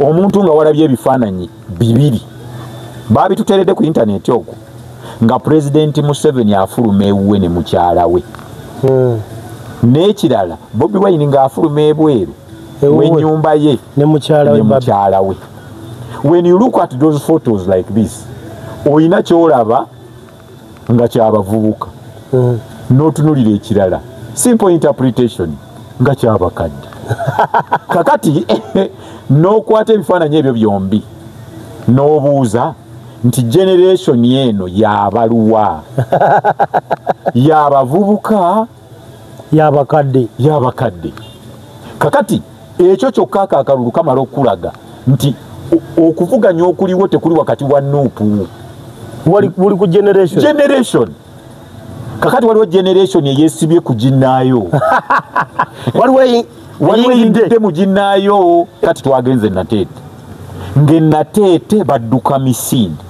Omuntu nga walabye ebifaananyi bibiri babituteeredde ku intaneti okwo nga Pulezidenti Museveni afuluma ewuwe ne mukyala we. N'ekirala Bobi Wine ng'afuluma ebweru w'ennyumba ye ne mukyala we. When you look at those photos like this, oyina ky'olaba nga kyabavubuka, n'otunulira ekirala, simple interpretation, nga kyabakadde. Kakati n'okwata ebifaananyi ebyo byombi n'obuuza nti generation eno yabaluwa, yabavubuka, yabakadde, yabakadde. Kakati ekyo kyokka akalulu kamala okulaga nti okuvuganya okuliwo tekuli wakati wa NUP, wali ku generation. Generation. Kakati waliwo generation eyesibye ku ginnaayo, waliwo eyingidde mu ginnaayo. Kati twagenze Nateete, ng'enateete badduka misinde,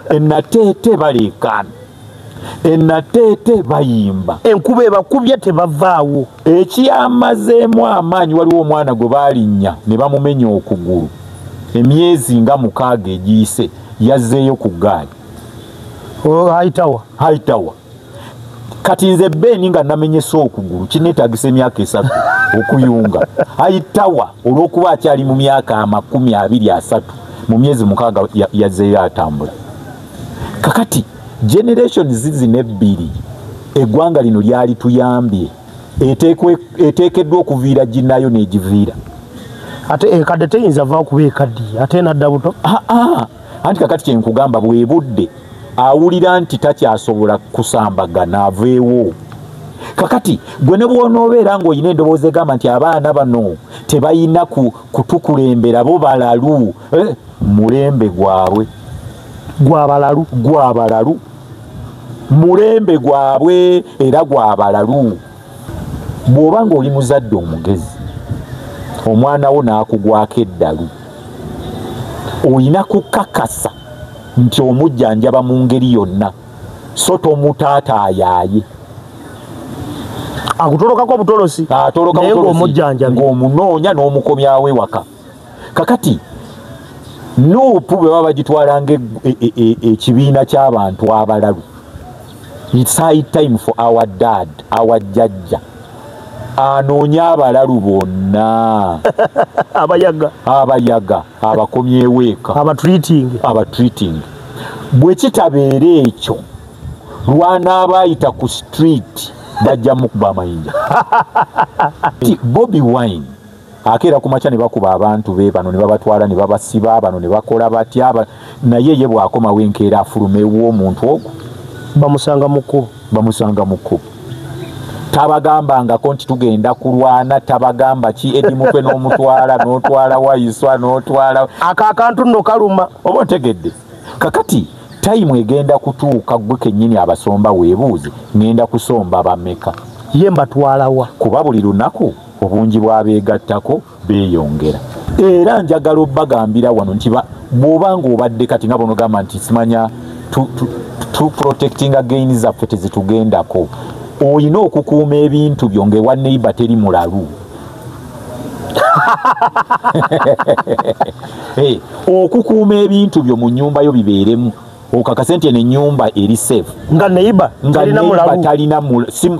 enateete baleekaana, enateete bayimba, enkuba ebakubye tebavaawo. Ekiyamazeemu amaanyi, waliwo omwana gwe baalinnya ne bamumenya okugulu emyezi nga 6 egiyise, yazzeeyo ku ggaali Hightower. Kati nze Beni nga namenyesa okugulu kineetagisa emyaka 3 okuyunga. Hightower olw'okuba akyali mu myaka 23, mu myezi 6 yazzeeyo atambula. Kakati generation zizino ebbiri eggwanga lino lyali tuyambye, eteekeddwa okuviira ginnayo n'egiviira. Ate ekadde teyinza vaawo kuba ekaddiye ate nadda buto. Anti kakati kye nkugamba, bwe budde awulira nti takyasobola kusambagana aveewo. Kakati gwe ne bw'onoobeera ng'olina endowooza egamba nti abaana bano tebalina kutukulembera, bo balalu, mulembe gwabwe gwabalalu, gwabalalu, mulembe gwabwe era gwabalalu. Bw'oba ng'oli muzadde omugezi, omwana wo n'akugwako eddalu, olina kukakasa nti omujjanjaba mu ngeri yonna, so tomutaataayaaye. Akutolokako obutolosi, atoloka butolosi ng'omunoonya n'omukomyawo ewaka. Kakati NUP bwe baba bagitwala ng'ekibiina ky'abantu abalalu, it's high time for our dad, our jjajja anoonya abalalu bonna, abayaga, abayaga abakomyewo eka, abatreating. Bwe kitabeera ekyo, lwanaaba ayita ku street bajja mukuba amayinja. Bobi Wine akeera ku makya ne bakuba abantu be bano ne babatwala ne babasiba bano ne bakola batya, naye ye bw'akomawo enkeera afuluma ew'omuntu ogwo bamusanga mu kkubo, bamusanga mu kkubo. Tabagambangako nti tugenda kulwana, tabagamba ki Eddie Mutwe n'omutwala n'otwala Waiswa n'otwala aka akantu nno kaluma. Oba otegedde? Kakati tayimu egenda kutuuka gwe kennyini abasomba weebuuze, ngenda kusomba bameka, ye mbatwalawa? Kuba buli lunaku obungi bw'abeegattako beeyongera. Era njagala obbagambira wano nti bw'oba ng'obadde kati nga bonogamba nti simanya tu protectinga gains zaffe tezitugendako, oyina okukuuma ebintu byo ng'ewa neighbor teri mulalu. Okukuuma ebintu byo mu nnyumba yo bibeeremu, okakase nti eno ennyumba eri safe, nga neighbor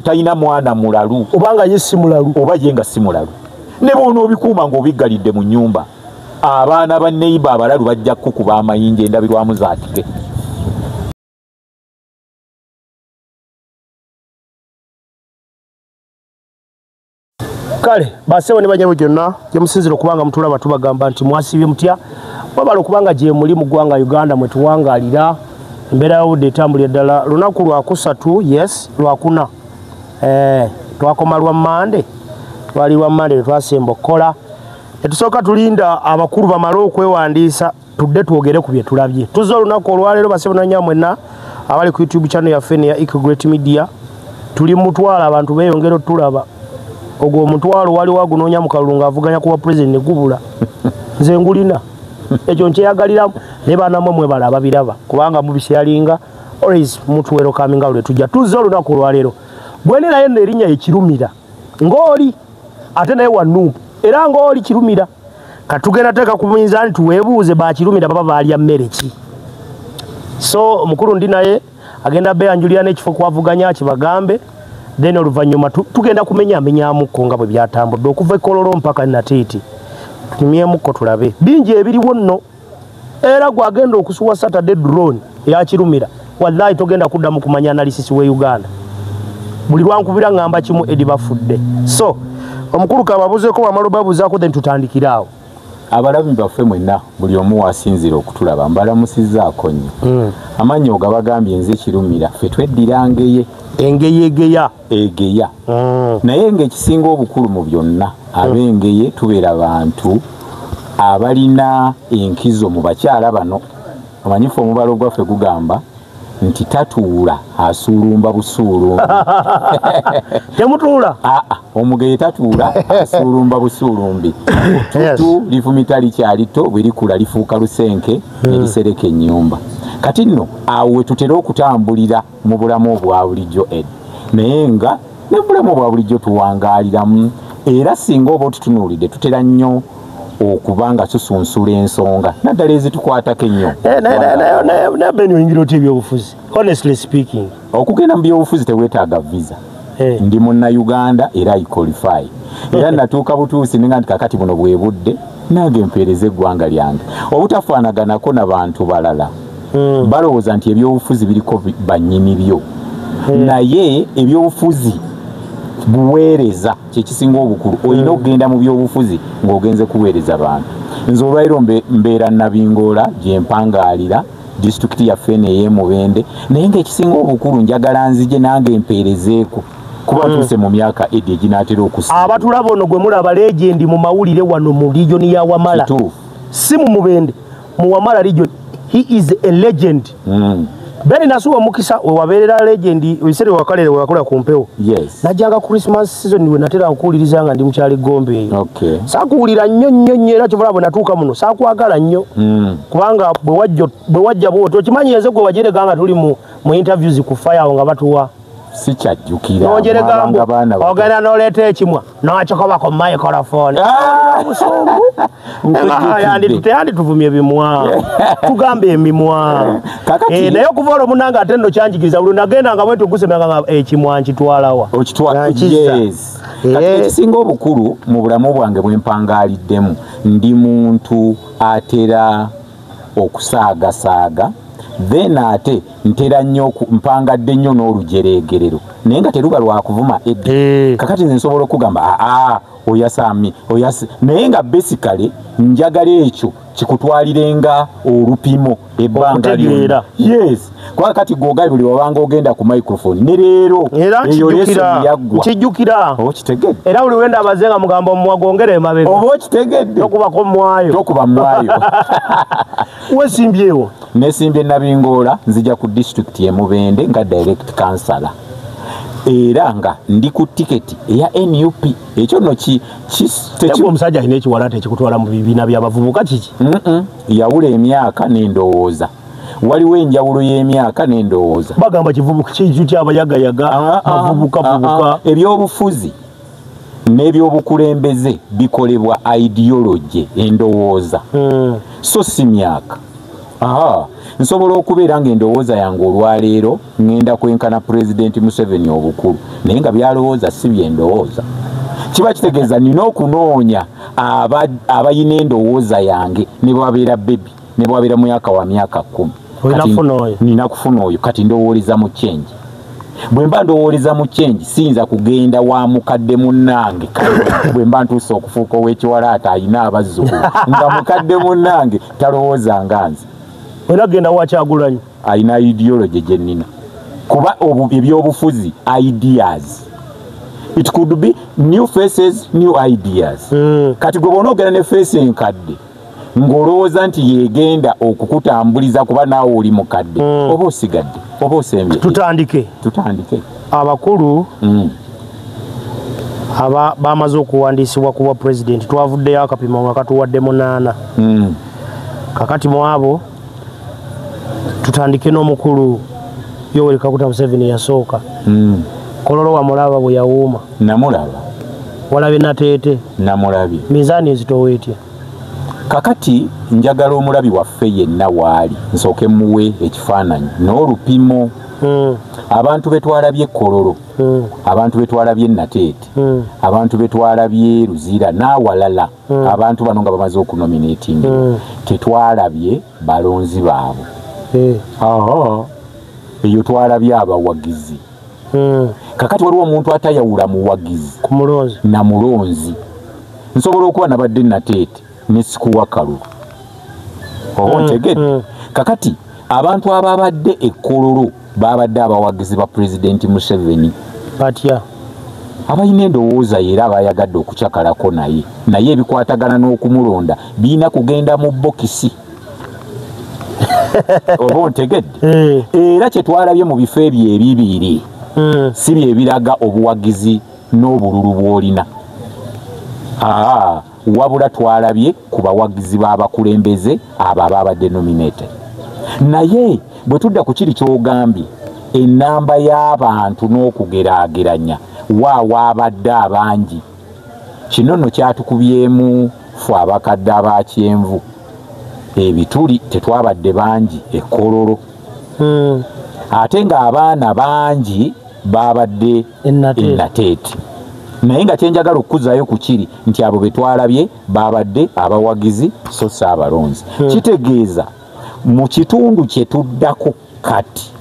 talina mwana mulalu, oba nga ye si mulalu, oba ye nga si mulalu. Ne bw'onoobikuuma ng'obiggalidde mu nnyumba, abaana ba neighbor abalalu bajja kukuba amayinja endabirwamu zaatike. Kale basewo ne banyabo gyonna gye musinzira okubanga mutulaba, tubagamba nti mwasiibye mutya, wabala okubanga gye muli mu ggwanga Uganda mwe tuwangaalira. Embeera y'obudde etambulira ddala. Lunaku lwakusatu, yes, lwakuna, twakoma lwa Mmande, twali lwa Mmande ne twasemba okukola. Tetusooka tulinda abakulu bamale okwewandiisa tudde twogere ku bye tulabye. Tuzze olunaku olwaleero basebo na nnyabo mwenna abali ku YouTube channel yaffe ne ya Eco Great Media, tuli mutwala abantu beeyongera otulaba. Ogwo omutwalo waliwo agunoonya mu kalulu ng'avuganya kuba pulezidenti ne gubula. Nze ngulina ekyo nkyeyagaliramu, naye baana mmwe mwebala ababiraba kubanga mubisyalinga always mutuwerokaminga lwe tujja. Tuzze olunaku olwaleero gwe naye nno erinnya ye Kirumira ng'oli ate naye wa NUP era ng'oli Kirumira, Katugenda teeka ku minzaani tuweebuuze bakirumira baba baalya mmere ki. So omukulu ndi naye agenda beyanjulira n'ekifo kwavuganya kibagambe, then oluvannyuma tugenda kumenyamenyamukko nga bwe byatambudde okuva e Kololo mpaka Nateete. Tunyumyemukko tulabe bingi ebiriwo nno. Era gwagenda okusuwa Saturday drone eyakirumira, wallahi togenda kuddamu kumanya analysis we Uganda. Buli lwankubira ngamba kimu Edi bafudde. So omukulu kababuzeeko wamala babuzaako then tutandikira awo. Abalabi baffe mwenna buli omu wasinzira okutulaba mbalamusizzaako nnyo. Amannya ogabagambye nze Kirumira, ffe tweddira ngeye. Engeyegeya. Egeya. Naye ng'ekisinga obukulu mu byonna, ab'engeye tubeera bantu abalina enkizo mu bakyala bano. Omanyi ffe omubalo gwaffe gugamba nti tatuula asuulumba busuulumbi. Temutuula? Omugeye tatuula asuulumba busuulumbi. Tutu lifumita likyali tto, bwe likula lifuuka lusenke ne lisereka ennyumba. Kati nno awo we tutera okutambulira mu bulamu obwa bulijjo Ed. Naye nga ne bulamu obwa bulijjo tuwangaaliramu, era singa oba otutunuulidde tutera nnyo okuba nga tusunsula ensonga naddala ezitukwatako ennyo. Naye Ben oyingira otya ebyobufuzi? Honestly speaking, okugenda mu byobufuzi teweetaaga visa. Ndi munnayuganda era I qualify. Era natuuka butuusi ninga nti kakati buno bwe budde nange mpeereze eggwanga lyange. Obutafaanaganako na bantu balala balowooza nti ebyobufuzi biriko bannyini byo, naye ebyobufuzi buweereza kyekisinga obukulu. Olina okugenda mu byobufuzi ng'ogenze kuweereza bantu. Nze olwaliro mbeera Nabingoola gye mpangaalira, disitulikiti yaffe eno ey'Emubende, naye ng'ekisinga obukulu njagala nzije nange mpeerezeeko kuba ntuuse mu myaka Edi eginaatera okusiiba. Abatulaba ono gwe mulaba legend mu mawulire wano mu region ya Wamala, si mu Mubende, mu Wamala region, he is a legend. Ben Nasuwa omukisa we wabeerera legend ebiseera wakalere wakola ku mpewo. Yes. Najjanga Christmas season we natera okuwuliriza nga ndi mukyali Gombe eyo. Okay. Saakuwulira nnyo nnyo nnyo era kyova bwe natuuka muno saakwagala nnyo. Kubanga bwe wajja bw'otyo okimanyi nze gwe wajerega nga tuli mu interviews ku fire awo nga batuwa. Sikyajjukira. N'ojerega mbu ogenda n'oleeta ekimwa n'akikoba ku microphone. Obusungu. Yandituvumye ebimwa. Tugambe emimwa. Naye okuva olwo munnange ate nno kyanjigiriza buli nagenda nga bwe tugusemanga nga ekimwa nkitwalawa. Okitwala. Yes. Kati ekisinga obukulu mu bulamu bwange bwe mpangaaliddemu, ndi muntu atera okusaagasaaga, then ate ntera nnyo mpangadde nnyo n'olujereegerero, naye nga teruba lwakuvuma Eddi. Kakati nze nsobola okugamba oyasami oyasi, naye nga basically njagala ekyo kikutwalirenga olupimo ebbanga lyonna. Yes. Kuba kati gwogaye buli wabanga ogenda ku microphone ne leero eyo lesson yaggwa. Nkijjukira. Oba okitegedde. Era buli wenda abaze nga mugamba omumwa gwongere emabega. Oba okitegedde. Tokubako mwayo. Tokuba mwayo. Wesimbyewo. Nesimbye Nabingoola, nzija ku disitulikiti y'e Mubende nga direct councillor. Era nga ndi ku tiketi eya NUP. Ekyo nno omusajja alina ekiwalaata ekikutwala mu bibiina by'abavubuka kiki? Yawula emyaka n'endowooza. Waliwo enjawulo y'emyaka n'endowooza. Bagamba kivubuka kintu ky'abayagayaga, bavubuka. Ebyobufuzi n'ebyobukulembeze bikolebwa ideology, endowooza. So si myaka. Nsobola okubeera ng'endowooza yange olwaleero ŋŋenda kwenkana Pulezidenti Museveni obukulu, naye nga byalowooza si byendowooza. Kiba kitegeeza nina okunoonya abayina endowooza yange ne bwabeera bebi, ne bwabeera myaka wa myaka 10. Nina kufuna oyo. Kati ndowooleza mu change. Bwe mba ndowooleza mu change siyinza kugenda wa mukadde munnange. Bwe mba ntuuse okufuuka ow'ekiwalaata alina abazzukulu nga mukadde munnange talowooza nga nze. Olina kugenda wa Kyagulanyi. Alina ideology gye nnina. Kuba ebyobufuzi ideas. It could be new faces, new ideas. Kati gwe bw'onoogenda ne face enkadde ng'olowooza nti yegenda okukutambuliza kuba naawe oli mukadde, oba osigadde oba osembye. Tutandike. Tutandike. Abakulu aba bamaze okuwandiisibwa ku bwa pulezidenti, twavuddeyo akapimo nga katuwadde 8. Kakati mu abo tutandike n'omukulu Yoweri Kaguta Museveni yasooka. Kololo wamulaba bwe yawuuma. Namulaba. Walabye Nateete. Namulabye. Mizaani ezitowa etya? Kakati njagala omulabi waffe yenna waali nsooke muwe ekifaananyi n'olupimo. Abantu betwalabye Kololo, abantu betwalabye Nateete, abantu betwalabye Luzira n'awalala, abantu bano nga bamaze okunominating, tetwalabye balonzi baabwe. Eyo twalabye abawagizi. Kakati waliwo omuntu atayawula muwagizi ku mulonzi na mulonzi. Nsobola okuba nabadde Nateete ne sikuwa kalulu, oba ontegedde? Kakati abantu ababadde e Kololo babadde abawagizi ba Pulezidenti Museveni. Batya? Abalina endowooza era abayagadde okukyakalako naye, naye ebikwatagana n'okumulonda birina kugenda mu bokisi, oba ontegedde? Era kye twalabye mu bifo ebyo ebibiri si bye biraga obuwagizi n'obululu bw'olina, wabula twalabye ku bawagizi b'abakulembeze abo ababadde nominated. Naye bwe tudda ku kiri ky'ogambye, ennamba y'abantu n'okugeraageranya waabadde abangi, kino nno kyatukubyemu ffe abakadde abakyenvu ebituli, tetwabadde bangi e Kololo, ate ng'abaana bangi babadde eNateete. Naye nga kyenjagala okukuzaayo ku kiri nti abo be twalabye babadde abawagizi so si abalonzi. Kitegeeza mu kitundu kye tuddako kati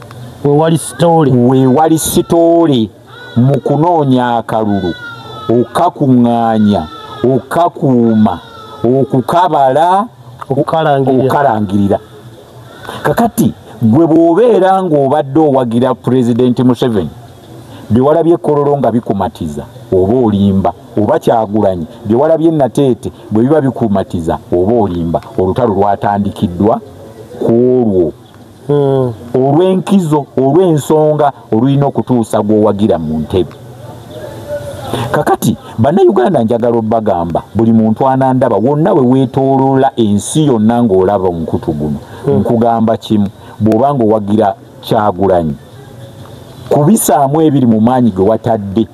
wewali sitoole mu kunoonya akalulu, okakuŋŋaanya, okakuuma, okukabala, okukalangirira. Kakati gwe bw'obeera ng'obadde owagira Pulezidenti Museveni, byewalabye Kololo nga bikumatiza oba olimba, oba Kyagulanyi byewalabye Nateete bwe biba bikumatiza oba olimba. Olutalo lwatandikiddwa ku olwo olw'enkizo, olw'ensonga olulina okutuusa gw'owagira mu ntebe. Kakati bannayuganda njagala obbagamba, buli muntu anandaba wonna we weetooloola ensi yonna ng'olaba omukutu guno, nkugamba kimu, bw'oba ng'owagira Kyagulanyi, kubisaamu ebiri mu maanyi ge watadde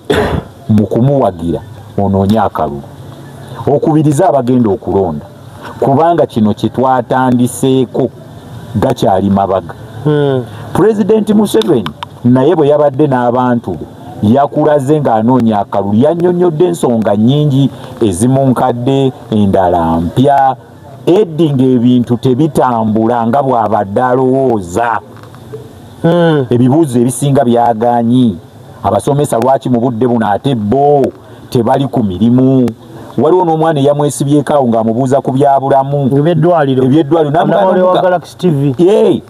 mu kumuwagira onoonye akalulu, okubiriza abagenda okulonda, kubanga kino kye twatandiseeko gakyali mabaga. Pulezidenti Museveni naye bwe yabadde n'abantu be yakulaze ng'anoonya akalulu, yannyonnyodde ensonga nnyingi, ezimu nkadde, endala mpya, eddi ng'ebintu tebitambula nga bw'abadde alowooza. Ebibuuzo ebisinga byagaanyi. Abasomesa lwaki mu budde buno ate bo tebali ku mirimu? Waliwo n'omwana eyamwesibyeko awo ng'amubuuza ku byabulamu eby'eddwaliro,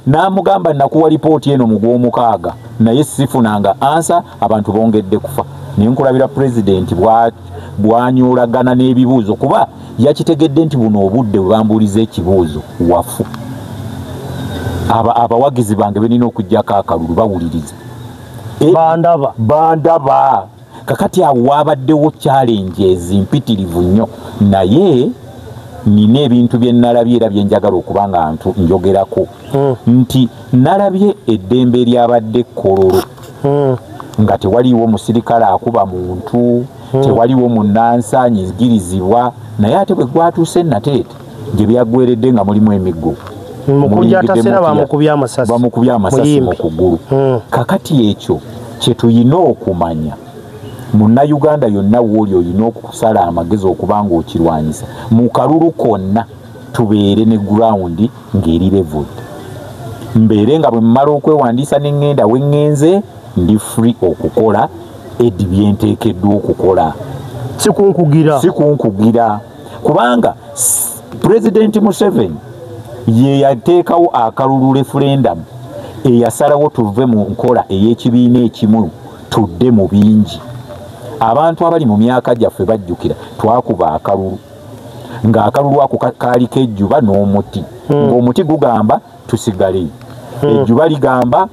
n'amugamba nakuwa lipooti eno mu gw'omukaaga naye sifunanga ansa, abantu bongedde kufa. Naye nkulabira pulezidenti bw'anyoolagana n'ebibuuzo, kuba yakitegedde nti buno obudde bwe bambuuliza ekibuuzo wafu. Abawagizi bange benina okuggyako akalulu bawuliriza, bandaba. Kakati awo wabaddewo challenges mpitirivu nnyo, naye nina ebintu bye nalabye era bye njagala okuba nga njogerako. Nti nalabye eddembe eryabadde Kololo, nga tewaliiwo musirikale akuba muntu, tewaliiwo munnansi anyigirizibwa, naye ate bwe gwatuuse Nateete gye byaggweredde nga mulimu emiggo, bamukubye amasasi mu kugulu. Kakati ekyo kye tuyina okumanya, munnayuganda yonna wooli olina okusala amagezi okuba ng'okirwanyisa. Mu kalulu konna tubeere ne ground ng'eri leveled, mbeere nga bwe mmala okwewandiisa ne ŋŋenda we ŋŋenze ndi free okukola edi byenteekeddwa okukola, si kunkugira. Kubanga Pulezidenti Museveni ye yateekawo akalulu referendum eyasalawo tuve mu nkola ey'ekibiina ekimu tudde mu bingi. Abantu abali mu myaka gyaffe bajjukira twakuba akalulu, ng'akalulu ako kaaliko ejjuba n'omuti, ng'omuti gugamba tusigale, ejjuba ligamba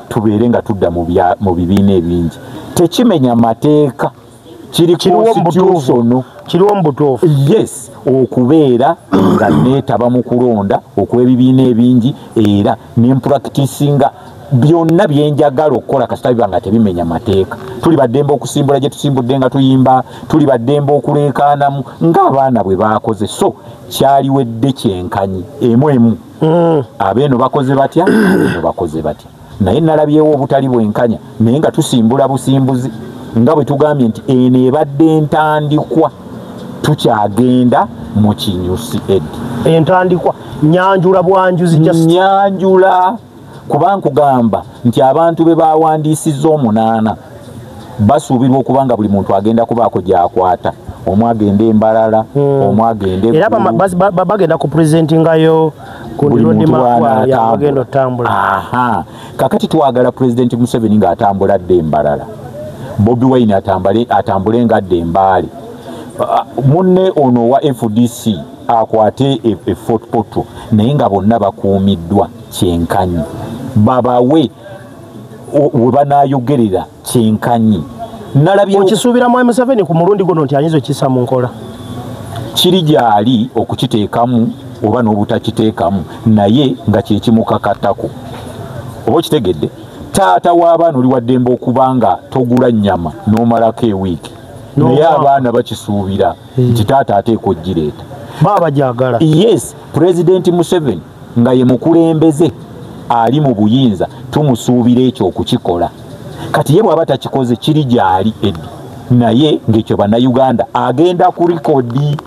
tubeere nga tudda mu bibiina ebingi. Tekimenya mateeka, kiri constitutional, kiriwo mu butuufu. Yes, okubeera nga neetaba mu kulonda okw'ebibiina ebingi, era ne mpracticinga Byonna byenjagala okukola kasita biba nga tebimenya mateeka. Tuli baddembe okusimbula gye tusimbudde nga tuyimba, tuli baddembe okuleekaanamu ng'abaana bwe baakoze. So kyaliwedde kyenkanyi emu emu. Abeeno bakoze batya, abeeno bakoze batya. Naye nalabyewo obutali bwenkanya, naye nga tusimbula busimbuzi nga bwe tugambye nti eno ebadde entandikwa, tukyagenda mu kinyusi. Eddy, entandikwa nyanjula bwanjuzi, just nyanjula, kuba nkugamba nti abantu be bawandiisizza 8 basuubirwa okuba nga buli muntu agenda kubaako gy'akwata. Omu agenda Embalala, omu agenda era bagenda ku presentingayo buli muntu bw'anaatambula. Otambula. Aha, kakati twagala Pulezidenti Museveni ng'atambula adda Embalala, Bobi Wine atambule ng'adda Embaale, munne ono owa FDC akwate e Fort Portal, naye nga bonna bakuumiddwa kyenkanyi, babawe we banaayogerera kyenkanyi. Nalabye okisuubiramu Museveni ku mulundi guno nti ayinza okissa mu nkola, kiri gyali okukiteekamu oba n'obutakiteekamu, naye nga kyekimukakatako. Oba okitegedde, taata w'abaana oli waddembe okuba nga togula nnyama n'omalako ewiiki, naye abaana bakisuubira nti taata ateeka ogireeta, baba gyagala. Yes, Pulezidenti Museveni nga ye mukulembeze ali mu buyinza, tumusuubira ekyo okukikola. Kati ye bw'aba takikoze kiri gyali, Eddy, naye ng'ekyo Bannayuganda agenda ku record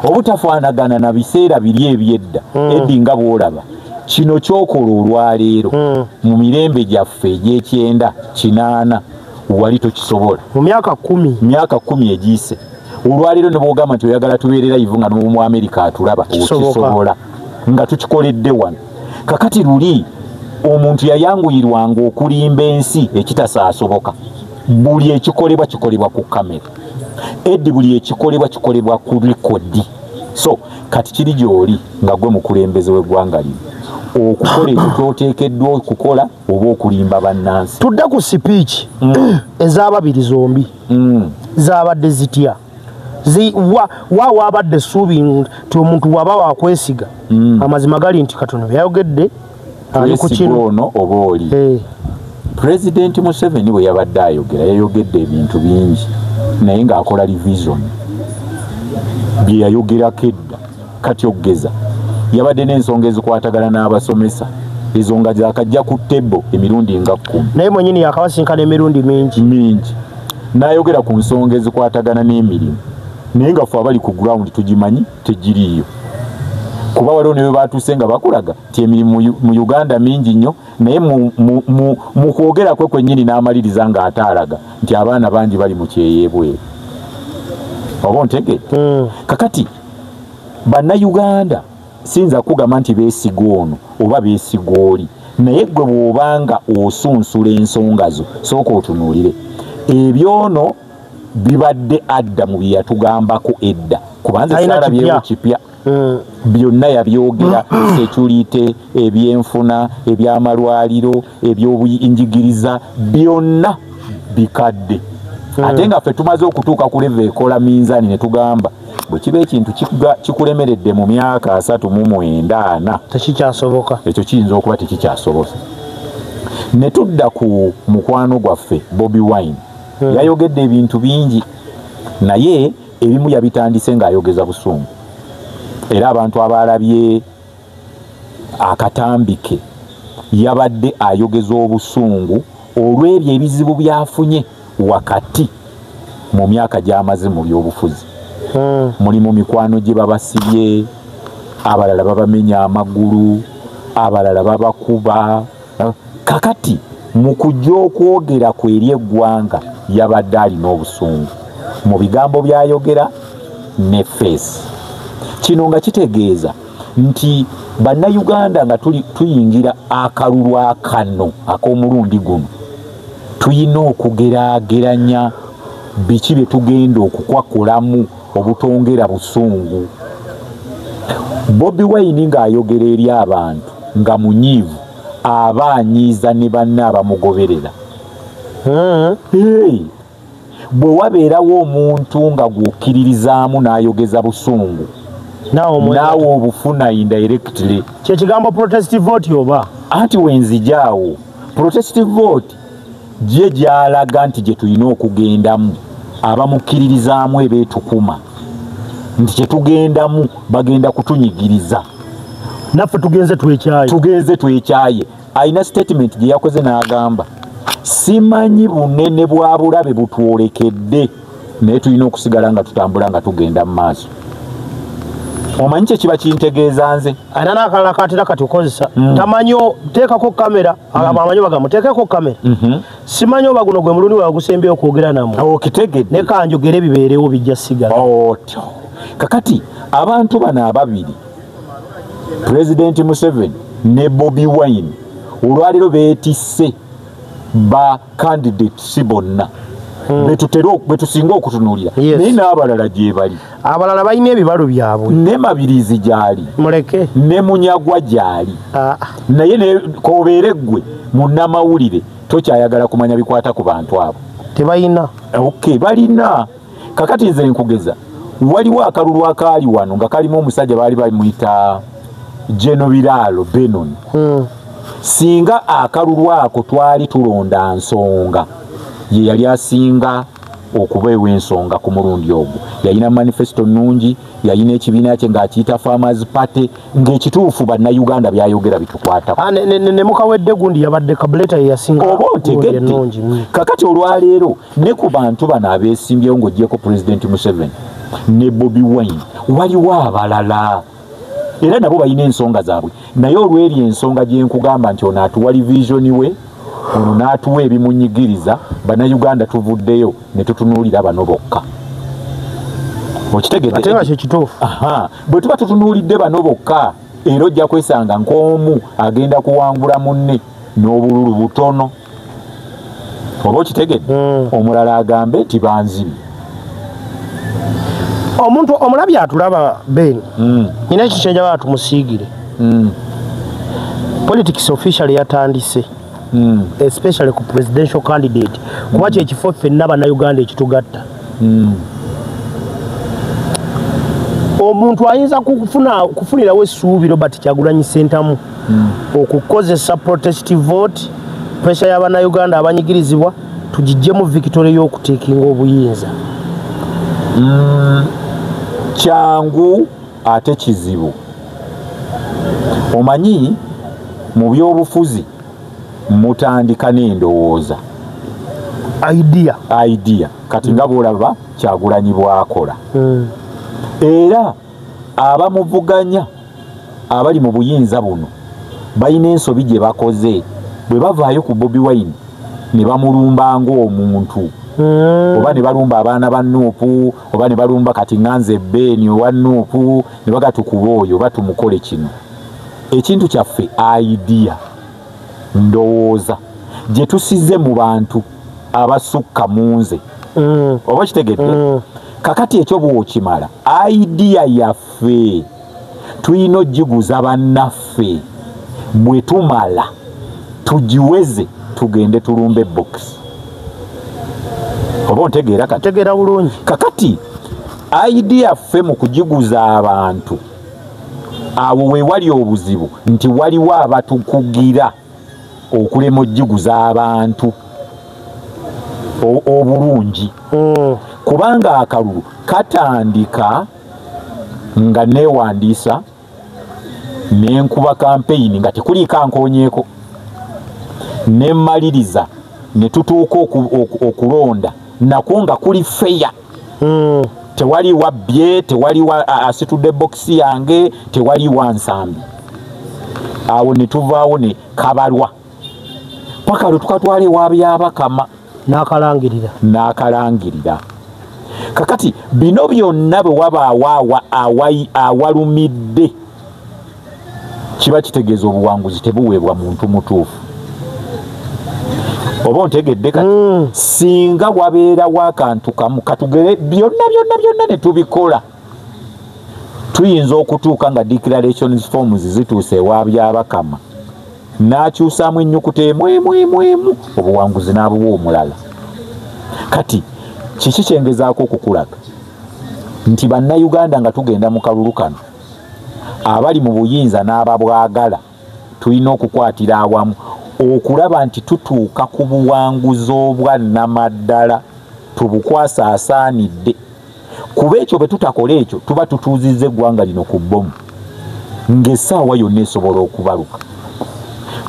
obutafaanagana na biseera biri ebyedda. Eddy, nga bw'olaba kino kyokola olwaleero, mu mirembe gyaffe egy'ekyenda kinaana wali tokisobola. Mu myaka 10, myaka 10 egiyise, olwaleero ne bw'ogamba nti oyagala tubeere live nga n'omu Amerika atulaba, okisobola nga tukikoledde wano. Kakati luli omuntu yayanguyirwanga okulimba ensi ekitasaasoboka. Buli ekikolebwa kikolebwa ku kamera, Eddy, buli ekikolebwa kikolebwa ku record. So kati kiri gy'oli nga gwe mukulembeze w'eggwanga lino okukola ekyo kyoteekeddwa okukola oba okulimba bannansi. Tudde ku speech ez'ababiri zombi, zabadde zitya? Wabadde essuubi nti omuntu waba wakwesiga, amazima gali nti katono byayogedde ali ku kino ono oba oli. Pulezidenti Museveni bwe yabadde ayogera yayogedde ebintu bingi, naye ng'akola revision bye yayogerako edda. Kati okugeza yabadde n'ensonga ezikwatagana n'abasomesa, ezo nga zakajja ku table emirundi nga 10, naye mwennyini yakabasinkana emirundi mingi mingi. N'ayogera ku nsonga ezikwatagana n'emirimu, naye nga ffe abali ku ground tugimanyi tegiriiyo, kuba waliwo ne bwe batuuse nga bakulaga nti emirimu mu Uganda mingi nnyo, naye mu kwogera kwe kwennyini n'amaliriza ng'ataalaga nti abaana bangi bali mu kyeyeebweru. Oba ontegedde? Kakati Bannayuganda siyinza kugamba nti beesiga ono oba beesiga oli, naye gwe bw'obanga osunsula ensonga zo sooka otunuulire ebyono bibadde adda mu bye yatugambako edda, kubanze saalabyewo kipya. Byonna yabyogera, security, ebyenfuna, ebyamalwaliro, ebyobuyinjigiriza, byonna bikadde. Ate nga ffe tumaze okutuuka ku level ekola minzaani ne tugamba bwe kiba ekintu kikulemeredde mu myaka 39 tekikyasoboka, ekyo kiyinza okuba tekikyasobosa. Ne tudda ku mukwano gwaffe Bobi Wine, yayogedde ebintu bingi, naye ebimu yabitandise ng'ayogeza busungu, era abantu abalabye akatambike yabadde ayogeza obusungu olw'ebyo ebizibu byafunye wakati mu myaka gy'amaze mu byobufuzi. Mulimu mikwano gye babasibye, abalala babamenya amagulu, abalala babakuba. Kakati mu kujja okwogera kwe eri eggwanga yabadde alina obusungu mu bigambo by'ayogera ne face. Kino nga kitegeeza nti Bannayuganda nga tuyingira akalulu akano ak'omulundi guno, tuyina okugeraageranya biki bye tugenda okukwakulamu obutongera busungu. Bobi Wine ng'ayogera eri abantu nga munyiivu, aba anyiiza ne banne abamugoberera. Bwe wabeerawo omuntu nga gw'okkiririzaamu n'ayogeza busungu, naawe obufuna indirectly. Kyekigambo protest vote oba? Anti wenzijaawo Protest vote gye gyalaga nti gye tulina okugendamu, abamukkiririzaamu ebeetukuma nti kyetugendamu bagenda kutunyigiriza, naffe tugenze twekyaye, tugenze twekyaye. Alina statement gye yakoze n'agamba, simanyi bunene bwa bulabe butwolekedde, naye tulina okusigala nga tutambula nga tugenda mu maaso. Omanyi kye kiba kintegeeza nze? Alina n'akalala katera kati okozesa tamanyi, teekako kamera, abamanyi bagamba teekako kamera. Simanyi oba guno gwe mulundi gwe okwogera namwe. Okitegedde. Ne kanjogere bibeerewo bijja sigala. Otyo. Kakati abantu bano ababiri, President Museveni ne Bobi Wine, olwaleero beetisse ba candidates bonna betusinga okutunuulira, naye n'abalala gye bali. Abalala balina ebibalo byabwe. Ne Mabirizi gy'ali, muleke, ne Munyagwa gy'ali, naye kobeere ggwe munnamawulire tokyayagala kumanya bikwata ku bantu abo. Tebalina. Okay, balina. Kakati nze nkugeza, waliwo akalulu akaali wano nga kalimu omusajja baali bamuyita Geno Biralo Benon. Singa akalulu ako twali tulonda nsonga, ye yali asinga okuba ew'ensonga ku mulundi ogwo. Yalina manifesto nnungi, yalina ekibiina kye ng'akiyita Farmers Party, ng'ekituufu bannayuganda byayogera bitukwatako. Ne mukawedde gundi yabadde kabuleta ye yasinga oba otegedde. Kakati olwaleero ne ku bantu bano abeesimbyewo ng'oggyeko President Museveni ne Bobi Wine, waliwo abalala era nabo balina ensonga zaabwe, naye olw'eri ensonga gye nkugamba nti ono atuwa vision we, ono n'atuwa ebimunyigiriza, bannayuganda tuvuddeyo ne tutunuulira bano bokka. Okitegedde? Ate nga kye kituufu. Bwe tuba tutunuulidde bano bokka, era ojja kwesanga nk'omu agenda kuwangula munne n'obululu butono. Oba okitegedde? Omulala agambe nti banzibye. Omuntu omulabi atulaba Ben, nina ekyo kye njagala tumusiigire. Politics officially yatandise, especially ku presidential candidate, kuba kye kifo ffenna bannayuganda ekitugatta. Omuntu ayinza kufunirawo essuubi Robert Kyagulanyi Ssentamu okukozesa protest vote, pressure y'abannayuganda abanyigirizibwa, tugiggyemu victory y'okuteekinga obuyinza. Kyangu ate kizibu. Omanyi mu byobufuzi mutandika n'endowooza, idea. Idea kati nga bw'olaba Kyagulanyi bw'akola, era abamuvuganya abali mu buyinza buno balina ensobi gye bakoze bwe bavaayo ku Bobi Wine ne bamulumba ng'omuntu, oba ne balumba abaana ba Nuupu, oba ne balumba kati nganze Beni owa Nuupu, ne bagatukuba oyo oba tumukole kino. Ekintu kyaffe idea, ndowooza gye tusize mu bantu abasukka mu nze. Oba kitegedde? Kakati ekyo bw'okimala, idea yaffe tulina ogiguza bannaffe, bwe tumala tugiweze tugende tulumbe box. Oba ontegeera kati? Ntegeera bulungi. Kakati idea ffe mu kugiguza abantu, awo we wali obuzibu nti waliwo abatukugira okulema ogiguza abantu obulungi. Kubanga akalulu katandika nga neewandiisa nenkuba kampeyini nga tekuliiko ankoonyeeko, nemmaliriza ne tutuuka okulonda nakwo nga kuli feya. Tewali wabbye, tewali asitudde bokisi yange, tewali wansambi. Awo ne tuvaawo ne kabalwa paka lwe tukatwala ewa Byabakama n'akalangirira. N'akalangirira. Kakati bino byonna bwe wabaawo awalumidde, kiba kitegeeza obuwanguzi tebuweebwa muntu mutuufu. Oba ontegedde kati? Singa wabeerawo akantu kamu katugere byonna byonna byonna ne tubikola, tuyinza okutuuka nga declarations forms zituuse ewa Byabakama n'akyusaamu ennyukuta emu emu emu emu, obuwanguzi n'abuwa omulala. Kati kiki kyengezaako okukulaga nti bannayuganda nga tugenda mu kalulu kano, abali mu buyinza n'ababwagala tulina okukwatira awamu. Okulaba nti tutuuka ku buwanguzi obwa nnamaddala, tubukwasa asaanidde. Kuba ekyo bwe tutakola ekyo, tuba tutuuzizza eggwanga lino ku bbomu ng'essaawa yonna esobola okubaluka.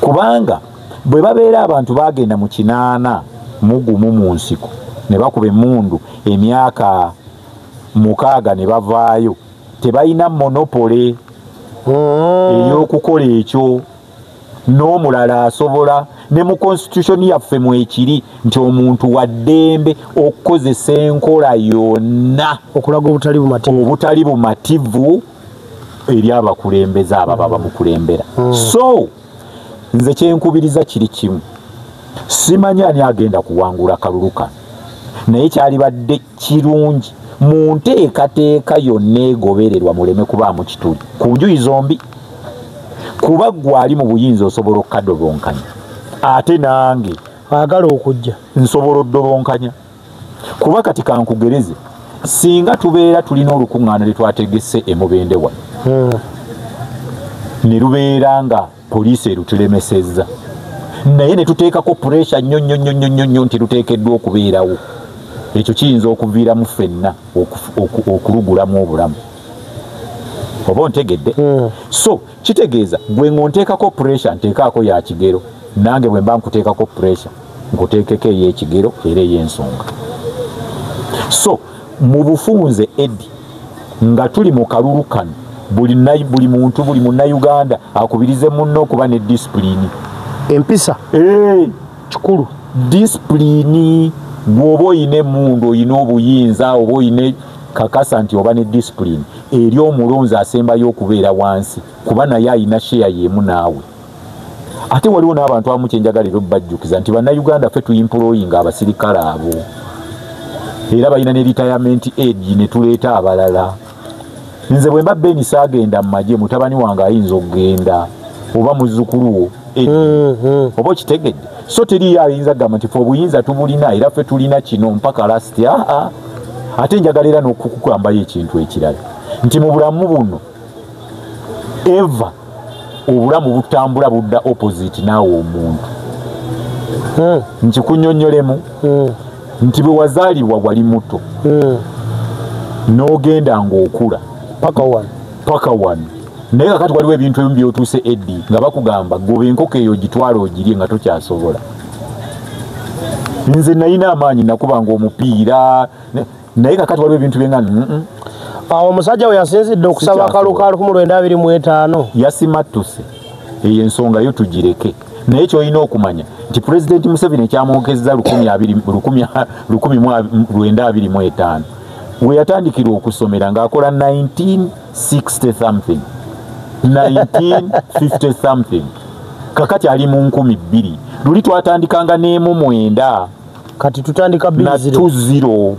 Kubanga bwe babeera abantu bagenda mu 81 mu nsiko ne bakuba emmundu emyaka 6 ne bavaayo, tebalina monopoly ey'okukola ekyo. N'omulala asobola ne mu constitution yaffe mwekiri nti omuntu wa ddembe okukozesa enkola yonna okulaga obutali bumativu eri abakulembeze abo baba bamukulembera. So nze kyenkubiriza kiri kimu, simanyi ani agenda kuwangula kalulu kano, naye kyalibadde kirungi mu nteekateeka yonna egobererwa muleme kubaamu kituli ku njuyi zombi, kuba ggwe ali mu buyinza osobola okukadobonkanya, ate nange ayagala okujja nsobola oddobonkanya. Kuba kati kankugereze, singa tubeera tulina olukuŋŋaana lwe twategese e Mubende wano, ne lubeera nga poliisi erutulemesezza, naye ne tuteekako puresha nnyo nnyo nnyo nnyo nnyo nti luteekeddwa okubeerawo, ekyo kiyinza okuviiramu ffenna okulugulamu obulamu. Oba ontegedde? So kitegeeza gwe ng'onteekako puresha nteekaako ya kigero, nange bwe mba nkuteekako puresha nkuteekeko ey'ekigero era ey'ensonga. So mu bufunze Eddy, nga tuli mu kalulu kano, buli muntu, buli munnayuganda akubirize munne okuba ne disipulini, empisa kikulu. Disipulini, bw'oba oyina emmundu, oyina obuyinza, oba oyina kakasa nti oba ne disipulini eri omulonzi asembayo okubeera wansi, kuba naye ayina sheya y'emu naawe. Ate waliwo n'abantu abamu kyenjagala era obbajjukiza nti bannayuganda ffe tuimployinga abasirikale abo, era balina ne retirement age ne tuleeta abalala. Nze bwe mba Beni saagenda mu magye, mutabani wange ayinza okugenda oba muzzukulu wo, oba okitegedde. So teriyo ayinza kugamba nti ffe obuyinza tubulina era ffe tulina kino mpaka last. Ate njagala era n'okukugambayo ekintu ekirala nti mu bulamu buno eva obulamu butambula budda opposite naawe omuntu. Nkikunnyonnyolemu nti bwe wazaalibwa wali muto, n'ogenda ng'okula paka wano, naye kakati waliwo ebintu ebimu by'otuuse Eddy nga bakugamba goba enkoko eyo ogitwala ogirye nga tokyasobola. Nze nalina amaanyi, nakubanga omupiira, naye kakati waliwo ebintu byenga. Awo omusajja we yasinzidde okusaba akalulu ka 1925 yasimattuse. Eyo ensonga yo tugireke, naye ky'olina okumanya nti Pulezidenti Museveni ekyamwokezza 1925 we yatandikira okusomera ng'akola 1960 something, 1950 something, kakati ali mu 2000. Luli twatandikanga n'emu 9, kati tutandika na 20.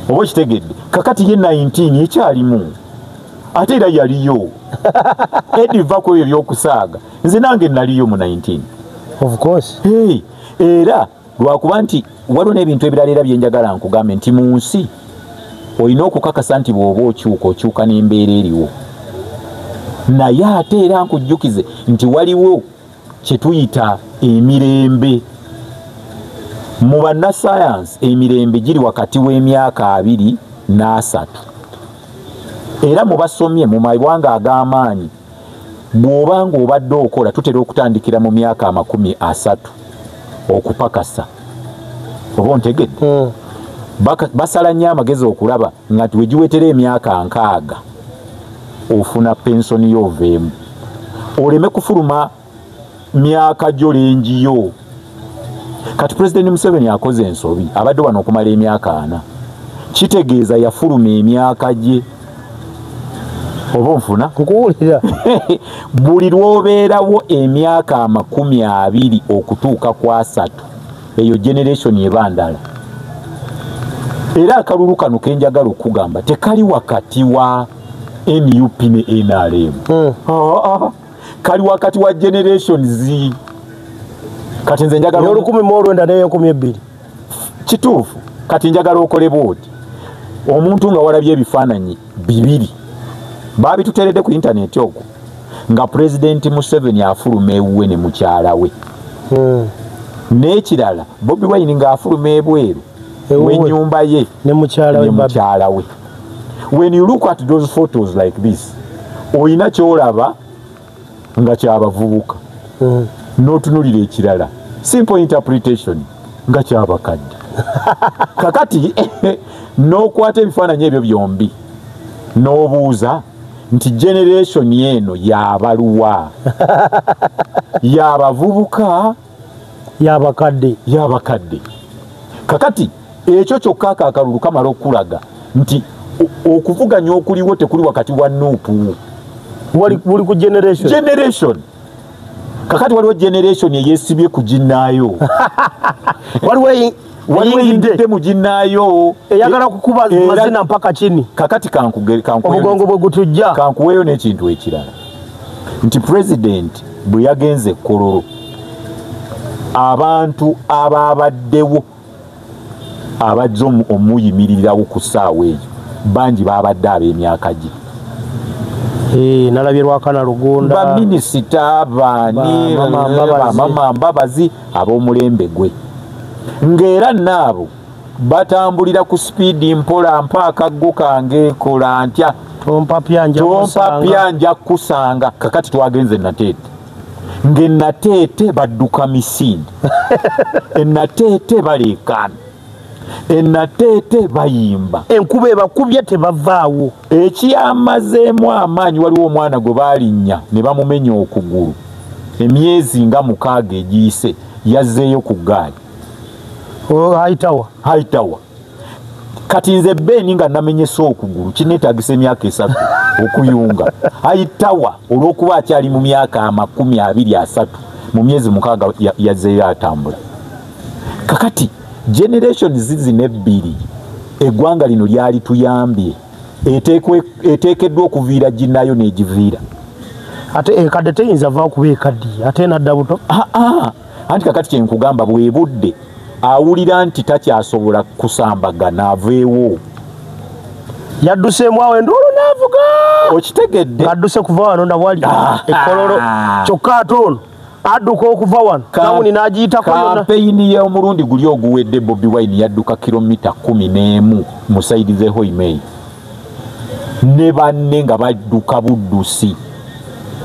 Oba okitegedde? Kakati ye 19 ekyalimu, ate era yaliyo. Eddy, va ku ebyo ebyokusaaga, nze nange naliyo mu 19. Of course. Hey, era lwakuba nti waliwo n'ebintu ebirala era byenjagala nkugambe nti mu nsi olina okukakasa nti bw'oba okyuka okyuka n'embeera eriwo. Naye ate era nkujjukize nti waliwo kye tuyita emirembe. Mu bannasayansi emirembe giri wakati w'emyaka 2 na 3. Era mu basomye mu mawanga ag'amaanyi, bw'oba ng'obadde okola tutera okutandikira mu myaka 30 okupakasa. Oba ontegedde? Basala nnyo amagezi okulaba nga nti wegiwetera emyaka 60 ofuna pensoni yo oveemu, oleme kufuluma myaka gyo lengiyo. Kati Pulezidenti Museveni akoze ensobi, abadde wano okumala emyaka 4, kitegeeza yafuluma emyaka gye. Oba onfuna? Nkuwulira. Buli lw'obeerawo emyaka 20 okutuuka ku 30, eyo generation eba ndala. Era akalulu kano kenjagala okugamba tekali wakati wa NUP ne NRM. Kali wakati wa generation Z. Kati nze njagala 1900 ne 2000. Kituufu. Kati njagala okole bw'oti, omuntu nga walabye ebifaananyi 2 babituteeredde ku intaneti okwo nga Pulezidenti Museveni afuluma ewuwe ne mukyala we. N'ekirala, Bobi Wine ng'afuluma ebweru w'ennyumba ye ne mukyala we. Ne mukyala we. When you look at those photos like this, oyina kyolaba nga kyabavubuka, n'otunulira ekirala, simple interpretation, nga kyabakadde. Kakati n'okwata ebifaananyi ebyo byombi n'obuuza nti generation eno yabaluwa? Yabavubuka? Yabakadde? Yabakadde. Kakati ekyo kyokka akalulu kamala okulaga nti okuvuganya okuliwo tekuli wakati wa NUP. Buli ku generation. Generation. Kakati waliwo generation eyesibye ku ginnaayo, waliwo eyingidde mu ginnaayo, eyagala kukuba mazina mpaka chini. Kakati omugongo bwe gutujja. Kankuweeyo n'ekintu ekirala nti president bwe yagenze Kololo, abantu ababaddewo abajja omuyimirirawo ku ssaawa eyo bangi babadde ab'emyaka gye. Nalabye Lwakana Lugunda, baminisita baani, bamama Mbabazi, ab'omulembe gwe, ng'era naabo batambulira ku sipiidi mpola mpa akaggo kange kola ntya, tompapya nja kusanga. Kakati twagenze Nateete, ng'enateete badduka misinde, enateete baleekaana, enateete bayimba, enkuba ebakubye tebavaawo. Ekiyamazeemu amaanyi, waliwo omwana gwe baalinnya ne bamumenya okugulu emyezi nga 6 egiyise, yazzeeyo ku ggaali. Haitawa. Kati nze Beni nga namenyesa okugulu kineetagisa emyaka 3 okuyunga. Haitawa olw'okuba akyali mu myaka 23, mu myezi 6 yazzeeyo atambula. Kakati generation zino ebbiri eggwanga lino lyali tuyambye eteekeddwa okuviira ginnayo n'egiviira. Ate ekadde teyinza vaawo kuba ekaddiye ate nadda buto. Anti kakati kye nkugamba, bwe budde awulira nti takyasobola kusambagana aveewo. Yadduseemu awo enduulu n'avuga. Okitegedde? Adduse kuva wano nawali ekololo, kyokka ate ono adduka okuva wano tawuni n'agiyitako yonna. Kampeyini y'omulundi guli oguwedde Bobi Wine yadduka kilomita 11 mu sayidi z'e Hoimei ne banne nga badduka buddusi.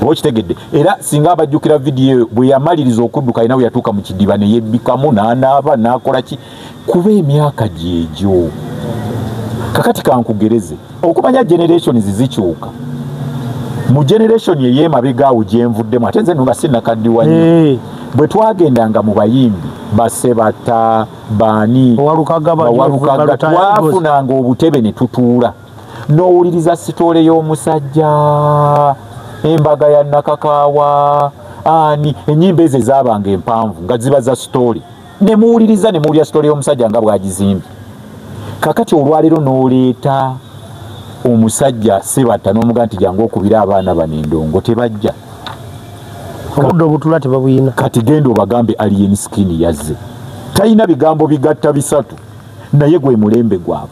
Okitegedde? Era singa abajjukira vidiyo bwe yamaliriza okudduka alina we yatuuka mu kidiba ne yebbikamu n'anaaba n'akola ki, kuba emyaka gyegyo. Kakati kankugereze okumanya generations zikyuka. Mu generation ey'emabega awo gye nvuddemu, ate nze nga sinnakaddiwa nnyo, bwe twagendanga mu bayimbi Basebata, baani, Bawalukaga, twafunanga obutebe ne tutuula n'owuliriza sitoole y'omusajja, embaga ya Nakakaawa, ani, ennyimba ezo ezaabanga empanvu nga ziba za sitoole, ne muwuliriza ne muwulira sitoole y'omusajja nga bw'agizimbye. Kakati olwaleero n'oleeta omusajja Sebatta n'omuga nti jangu okubira abaana bano endongo, tebajja. Obudde obutula tebabuyina. Kati genda obagambe Alien Skin yazze, talina bigambo bigatta bisatu, naye gwe mulembe gwabwe.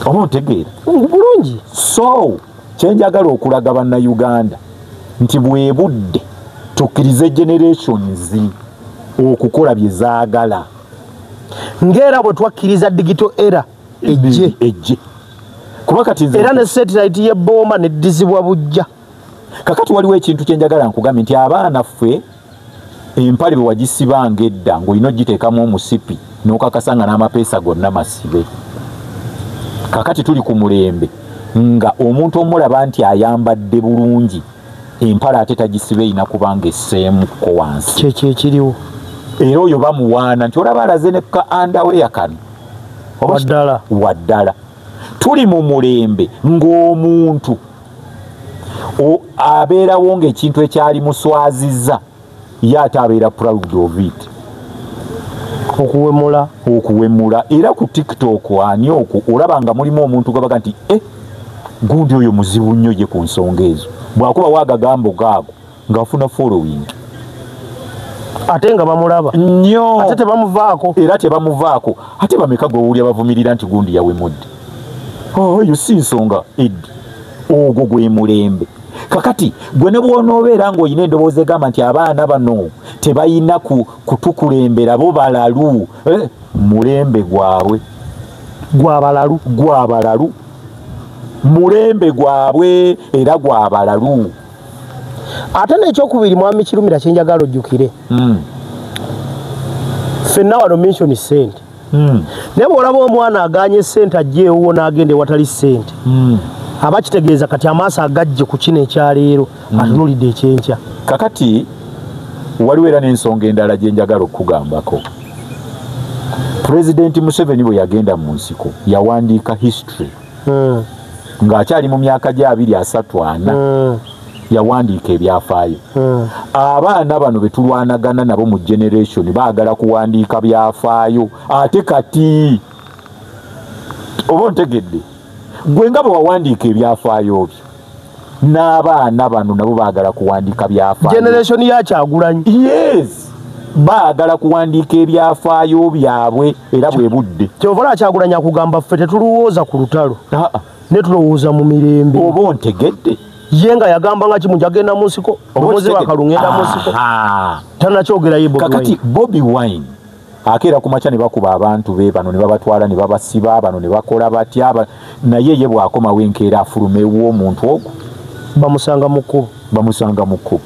Oba ontegeera bulungi? So kyenjagala okulaga bannayuganda nti bwe budde tukkirize generations okukola bye zaagala, ng'era bwe twakkiriza digital era ejje. Kuba kati nze era ne satellite y'ebomba neddizibwa bujja. Kakati waliwo ekintu kyenjagala nkugambe nti abaana ffe empale bwe wagisibanga edda ng'olina ogiteekamu omusipi n'okakasa nga n'amapeesa gonna masibe. Kakati tuli ku mulembe nga omuntu omulaba nti ayambadde bulungi, empale ate tagisibe, erina kubanga esseemuko wansi. Kyekyo ekiriwo. Era oyo bamuwaana nti olaba alaze ne ka underwear kano waddala waddala. Tuli mu mulembe ng'omuntu abeerawo ng'ekintu ekyali muswazizza ye ate abeera proud of it. Okuwemula. Okuwemula. Era ku TikTok ani okwo olaba nga mulimu omuntu gwabaga nti gundi oyo muzibu nnyo ye ku nsonga ezo, bw'akuba waagagambo gaago ng'afuna following. Ate nga bamulaba nnyo, ate tebamuvaako. Era tebamuvaako. Ate bameka gw'owulira bavumirira nti gundi yawemudde. Oyo si nsonga eddi, ogwo gwe mulembe. Kakati gwe ne bw'onoobeera ng'olina endowooza egamba nti abaana bano Tebalina kutukulembera, bo balalu. Mulembe gwabwe gwabalalu, gwabalalu, mulembe gwabwe era gwabalalu. Ate n'ekyokubiri, mwami Kirumira, kyenjagala ojjukire, ffenna wano mention sente, naye bw'olaba omwana aganye sente ajja ewuwo n'agenda ewatali sente, aba kitegeeza kati amaaso agajje ku kino ekyaleero, atunulidde ekyenkya. Kakati waliwo era n'ensonga endala gye njagala okukugambako. Pulezidenti Museveni bwe yagenda mu nsiko yawandiika history ng'akyali mu myaka gya 2, 3, 4. Yawandiika ebyafaayo. Abaana bano betulwanagana nabo mu generation baagala kuwandiika byafaayo ate kati. Oba ontegedde? Gwe nga bwe wawandiika ebyafaayo byo, n'abaana bano nabo baagala kuwandiika byafaayo. Generation ya Kyagulanyi. Yes, baagala kuwandiika ebyafaayo byabwe era bwe budde. Kyova olaba Kyagulanyi akugamba ffe tetulowooza ku lutalo, ne tulowooza mu mirembe. Oba ontegedde? Ye nga yagamba nga kimu, njagenda mu nsiko, omuze wakalu ngenda mu nsiko, tanakyogera ye Bobi. Kakati Bobi Wine akeera ku makya ne bakuba abantu be bano ne babatwala ne babasiba, bano ne bakola batya, naye ye bw'akomawo enkeera afulumewo omuntu ogwo bamusanga mu kkubo. Bamusanga mu kkubo.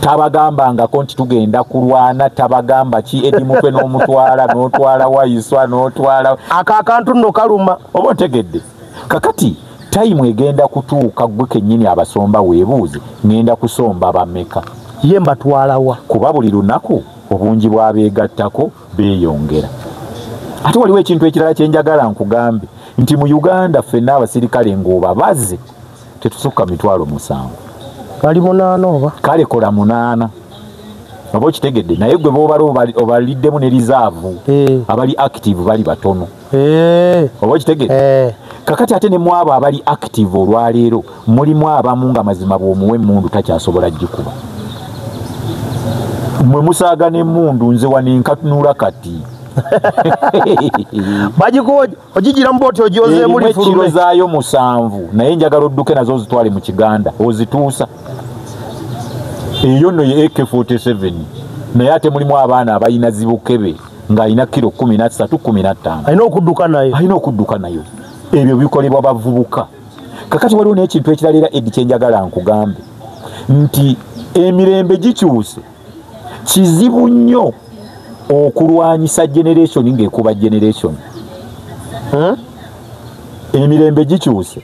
Tabagambangako nti tugenda kulwana, tabagamba ki. Edi Mutwe n'omutwala, n'otwala Waiswa, n'otwala Ako akantu nno kaluma. Oba ontegedde? Kakati time egenda kutuuka gwe kennyini abasomba weebuuze, ŋŋenda kusomba bameka? Ye mbatwalawa? Kuba buli lunaku obungi bw'abeegattako beeyongera. Ate waliwo ekintu ekirala kyenjagala nkugambe nti mu Uganda ffenna abasirikale ng'obabaze tetusukka 70,000. Bali 8 oba? Kale kola 8, oba okitegedde? Naye gwe boobala obaliddemu ne reserve, abali active bali batono. Oba okitegedde? Kakati ate ne mu abo abali active olwaleero mulimu abamu nga mazima bw'omuwa emmundu takyasobola gikuba. Mwe musaaga n'emmundu, nze wano nkatunula kati. Bagikuwa ogigira mu booti ogyozeemu. Erimu lifulume. Ekiro zaayo 7, naye njagala odduke nazo ozitwale mu Kiganda ozituusa eyo nno ye AK47. Naye ate mulimu abaana abalina zibukebe ng'alina kiro 13, 15. Alina okudduka nayo. Alina okudduka nayo. Ebyo bikolebwa bavubuka. Kakati waliwo n'ekintu ekirala era Edi kyenjagala nkugambe nti emirembe gikyuse. Kizibu nnyo okulwanyisa generation ng'ekuba generation. Emirembe gikyuse,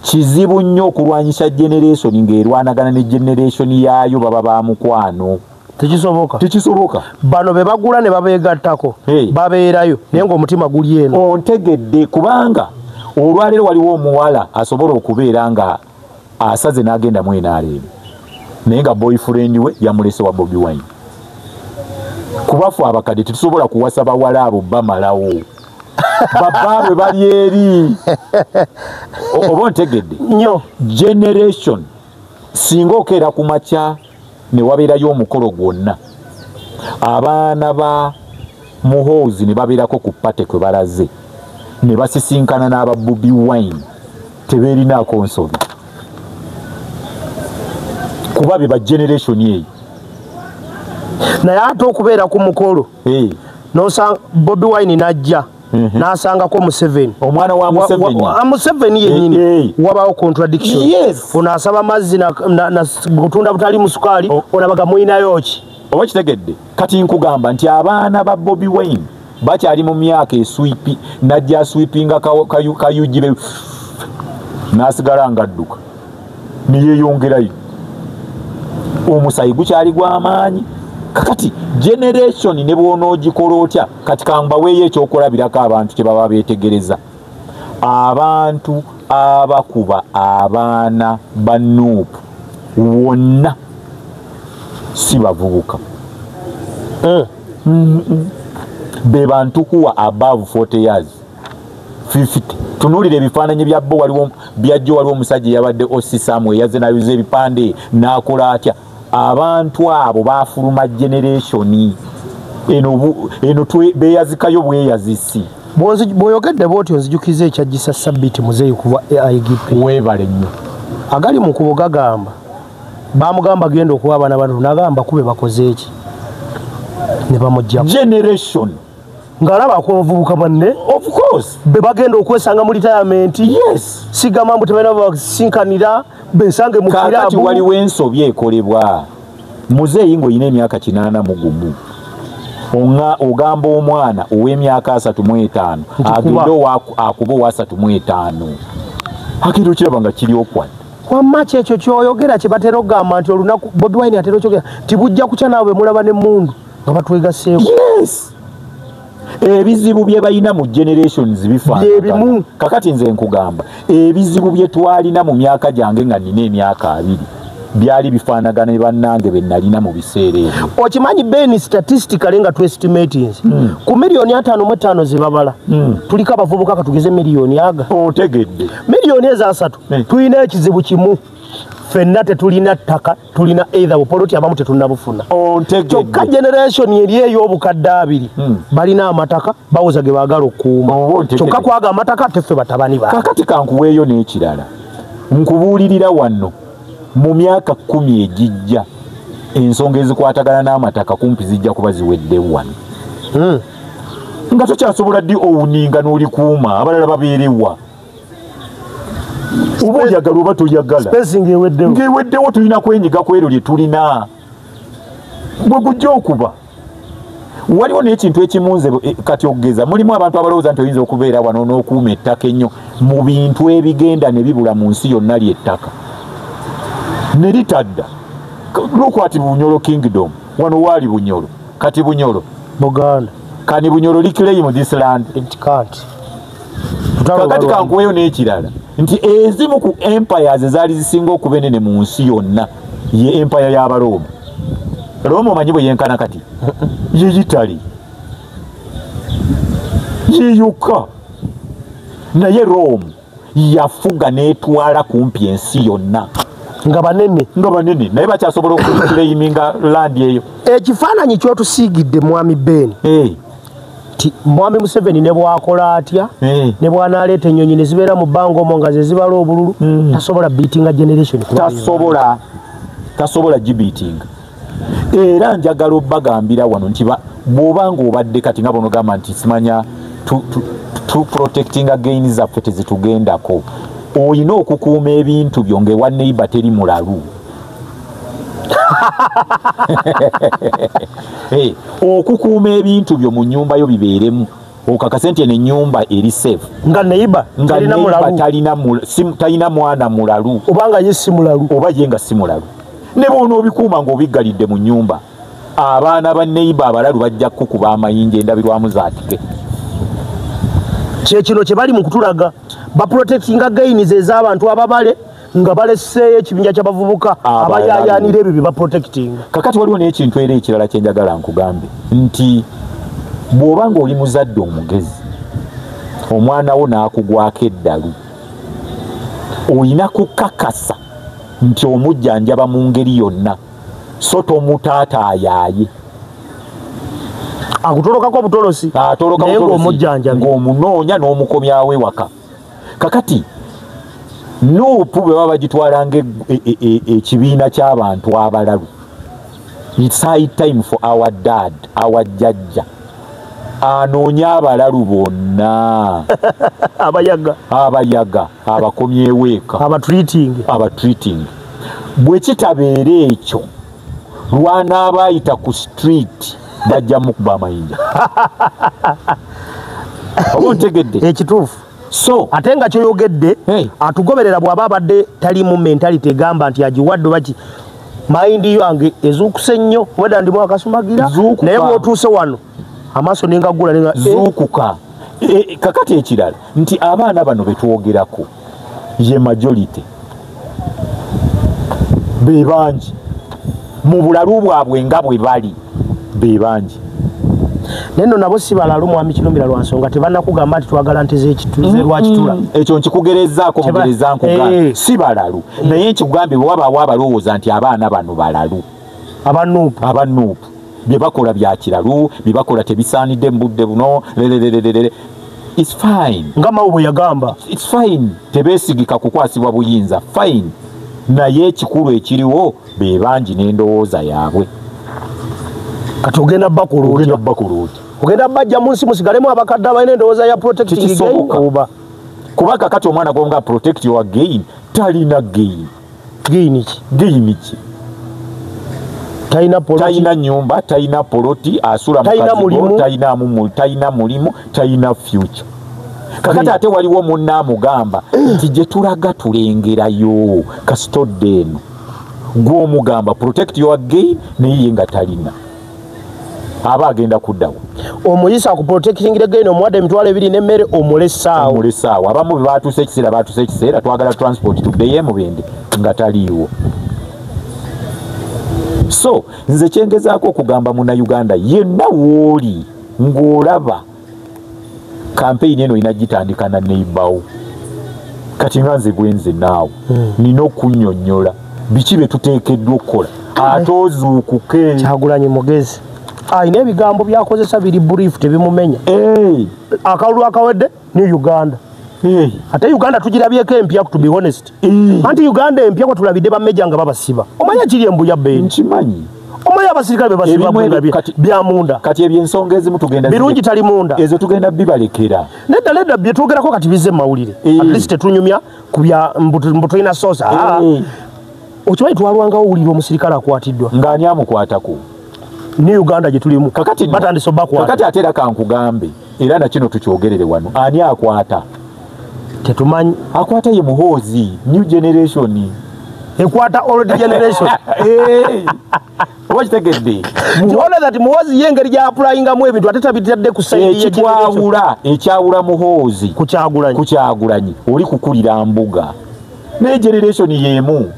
kizibu nnyo okulwanyisa generation ng'erwanagana ne generation yaayo, baba ba mukwano. Tekisoboka. Tekisoboka. Bano be bagula ne babeegattako, Hey. babeerayo naye ng'omutima guli eno. Ontegedde? Kubanga olwaleero waliwo omuwala asobola okubeera nga asaze n'agenda mu NRM, naye nga boyfriend we yamulese wa Bobi Wine. Kubafu abakadde tetusobola kuwasa bawala abo, bamalawo babaabwe bali eri. Oba ontegedde? Nnyo. Generation singa okeera ku makya ne wabeerayo omukolo gwonna, abaana ba Muhoozi ne babeerako ku party kwe balaze ne basisinkana n'aba Bobi Wine, tebeerinaako nsobi, kuba be ba generation eyo. Naye ate okubeera ku mukolo Hey. nosanga Bobi Wine najja n'asangako Museveni, omwana wa Museveni. Museveni yennyini, wabawo contradiction. Ono asaba mazzi na butunda butali mu sukaali, olabaga muyinayo ki? Oba kitegedde? Kati nkugamba nti abaana ba Bobi Wine bakyali mu myaka eswipi, najja aswipinga kayugibe n'asigala ng'adduka neyeyongerayo, omusayi gukyali gw'amaanyi. Kakati generation ne bw'onoogikola otya, kati kambaweeyo ekyokulabirako abantu kye baba beetegereza: abantu abakuba abaana ba NUP wonna si bavubuka. Be bantu kuwa above 40 years, 50. Tunuulira ebifaananyi bya bo. Waliwo byajjo, waliwo omusajja eyabadde osisamu eyazze n'ayuza ebipande n'akola atya. Abantu abo bafuluma generation eno, eno beeyazikayo bweyazisi. Bw'oyogedde bw'otyo nzijukiza ekyajjisa Sabiti Muzeeyi kuba AIGP. Weebale nnyo. Agali mu kubo gagamba bamugamba genda okuwa abaana bano, nagamba kube bakoze eki? Ne bamuggyako. Generation. Ng'alaba abavubuka banne. Of course. Be bagenda okwesanga mu retirement. Yes. Sigamba mbu tebalina basinkanira besange mu Kakati kirabu. Waliwo ensobi ekolebwa. Muzeeyi ng'olina emyaka 81. Ogamba omwana ow'emyaka 35 agende akuba owa 35. Hakiri okiraba nga kiri okwadde. Wamma kyekyo ky'oyogera kye batera okugamba nti olunaku Bobi Wine atera okyogera nti bujja kukya naawe mulaba n'emmundu nga batwegasseeko. Yes. Ebizibu bye balina mu generations bifaanagana. Byebimu. Kakati nze nkugamba ebizibu bye twalina mu myaka gyange nga nnina emyaka 20 byali bifaanagana ne bannange be nalina mu biseera ebyo. Okimanyi Ben, statistically nga tuestimatinze ku miliyoni 55 ze babala tuliko abavubuka katugeze miliyoni aga. Otegedde. Miliyoni ezo 3 tulina ekizibu kimu. Ffenna tetulina ttaka, tulina either bupoloti abamu tetunnabufuna. Otegedde. Kyokka generation eri ey'obukadde 2 balina amataka bawoza ge baagala okukuuma. Kyokka kwaga amataka teffe batabani baabwe. Kakati kankuweeyo n'ekirala. Nkubuulirira wano mu myaka 10 egijja ensonga ezikwatagana n'amataka kumpi zijja kuba ziweddewo wano. Nga tokyasobola ddi owuninga n'olikuuma abalala babeerewa. Oba oyagala oba toyagala. Spacing eweddewo. Ng'eweddewo tulina kwenyiga ku eryo lye tulina. Bwe gujja okuba. Waliwo n'ekintu ekimu nze kati okugeza mulimu abantu abalowooza nti oyinza okubeera wano n'okuuma ettaka ennyo mu bintu ebigenda ne bibula mu nsi yonna ly'ettaka. Ne litadda. Look at Bunyoro Kingdom. Wano waali Bunyoro. Kati Bunyoro. Buganda. Kani Bunyoro reclaim this land? It can't. Kakati kankuweyo n'ekirala nti ezimu ku empires ezaali zisinga okuba ennene mu nsi yonna ye empire y'Abarooma. Roma omanyi bwe yenkana kati? Ye Italy. Ye yokka. Naye Rome yafuga n'etwala kumpi ensi yonna. Nga banene. Nga banene naye bakyasobola okuclaiminga land eyo. Ekifaananyi ky'otusiigidde Mwami Ben. Mwami Museveni ne bw'akola atya, ne bw'anaaleeta ennyonyi ne zibeera mu bbanga omwo nga ze zibala obululu, tasobola beatinga generation. Tasobola gibeatinga. Era njagala obbagambira wano nti bw'oba ng'obadde kati nga bw'onogamba nti simanya tu protectinga gains zaffe tezitugendako, oyina okukuuma ebintu byo ng'ewa neighbor teri mulalu. Okukuuma ebintu byo mu nnyumba yo bibeeremu okakase nti eno ennyumba eri safe. Nga neighbor talina mwana mulalu. Oba nga ye si mulalu. Oba ye nga si mulalu. Ne bw'onoobikuuma ng'obiggalidde mu nnyumba, abaana ba neighbor abalalu bajja kukuba amayinja endabirwamu zaatike. Kyekino kye bali mu kutulaga baprotectinga gains ez'abantu ababale nga baleseeyo ekibinja ky'abavubuka abayaayaanira ebyo bye baprotectinga. Kakati waliwo n'ekintu era ekirala kye njagala nkugambe nti bw'oba ng'oli muzadde omugezi omwana wo n'akugwako eddalu oyina kukakasa nti omujjanjaba mu ngeri yonna so tomutaataayaaye. Akutolokako obutolosi naye ng'omujjanjabi ng'omunoonya n'omukomyawo ewaka. Kakati NUP bwe baba bagitwala ng'ekibiina ky'abantu abalalu, it's high time for our dad, our jjajja anoonya abalalu bonna abayaga abakomyewo eka abatreating. Bwe kitabeera ekyo lw'anaabayita ku street bajja mukuba amayinja. Oba ontegedde? Ekituufu. So ate nga kyoyogedde atugoberera bw'aba abadde tali mu mentality egamba nti agiwadde baki mayindi yange ezuukuse nnyo wedda ndimu akasumagira naye bw'otuuse wano amaaso nengaggula nenga zuukuka. Kakati ekirala nti abaana bano be twogerako ye majority be bangi mu bulalu bwabwe nga bwe bali be bangi. Neno nabo si balalu Mwami Kirumira lwa nsonga tebannakugamba nti twagala nte z'Erwakitula. Ekyo nkikugerezaako bugereza nkugamba si balalu naye nkikugambye bwe wabaawo abalowooza nti abaana bano balalu aba NUP bye bakola bya kiralu, bye bakola tebisaanidde mu budde buno lelelelelele. It's fine. Nga Mao bwe yagamba it's fine, tebeesigika kukwasibwa buyinza fine, naye ekikulu ekiriwo be bangi n'endowooza yaabwe. Kati ogenda bakola Ogenda bakola otya? Ogenda bajja mu nsi musigalemu abakadde abalina endowooza ya protecting gain oba kuba kakati omwana gwonga protect your gain talina gain. Gain ki? Gain ki? Talina poloti, talina nyumba, talina poloti, asula mukazigo, talina mumu, talina mulimu, talina future. Kakati ate waliwo munna amugamba nti gye tulaga tulengerayo kasitodde eno, gw'omugamba protect your gain naye ye nga talina, aba agenda kuddawo. Omuyisa ku protecting the gain omuwadde 20,000 n'emmere omulesaawo. Omulesaawo. Abamu be batuuse ekiseera, twagala transport tuddeyo emubende nga taliiwo. So nze kyengezaako okugamba munnayuganda yenna w'oli ng'olaba campaign eno inagitandika na neighbor. Kati nga nze bwenze naawe nina okunnyonnyola biki bye tuteekeddwa okukola ate ozuukuke. Kyagulanyi mugezi, alina ebigambo byakozesa biri brief tebimumenya. Akalulu akawedde ni Uganda. Ate Uganda tugirabyeko empya, to be honest. Anti Uganda empya kwe tulabidde bammeja nga babasiba. Omanya kiri embuya Beni. Nkimanyi. Omanya abasirikale be basiba bya munda. Kati ebyensonga ezimu tugenda birungi tali munda. Ezo tugenda bibalekera. Nedda nedda bye twogerako kati bizze mawulire. At least tetunyumya ku bya mbuto ina sosa. Okimanyi twalwangawo owulira omusirikale akwatiddwa. Ng'ani amukwatako? Ni Uganda gye tulimu. Kakati batandise obbakwata. Kakati ate era kankugambe era na kino tukyogerere wano. Ani akwata? Tetumanyi. Akwata ye Muhoozi, new generation. Ekwata old generation. Okitegedde? Muhoozi that Muhoozi ye engeri gy'applyingamu ebintu ate tabitadde ku side ye ekikwawula, ekyawula Muhoozi ku Kyagulanyi. Ku Kyagulanyi oli kukulira mbuga. Ne generation y'emu.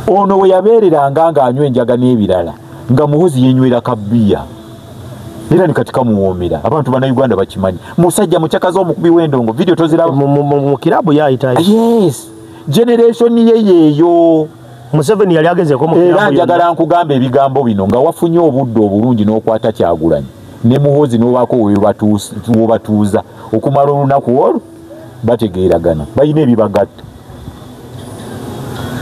Ono we yabeereranga ng'anywa enjaga n'ebirala nga Muhoozi yenywera kabbiya. Era ni katika muwoomera. Abantu bannayuganda bakimanyi. Musajja mukyakaza omukubi w'endongo, video toziraba mu kirabu yayitayo. Yes. Generation ye yeeyo. Museveni yali agezeeko mu kirabu. Era njagala nkugamba ebigambo bino nga wafunye obudde obulungi n'okwata Kyagulanyi ne Muhoozi n'obaako webatuuza okumala olunaku olwo bategeeragana, balina ebibagatta.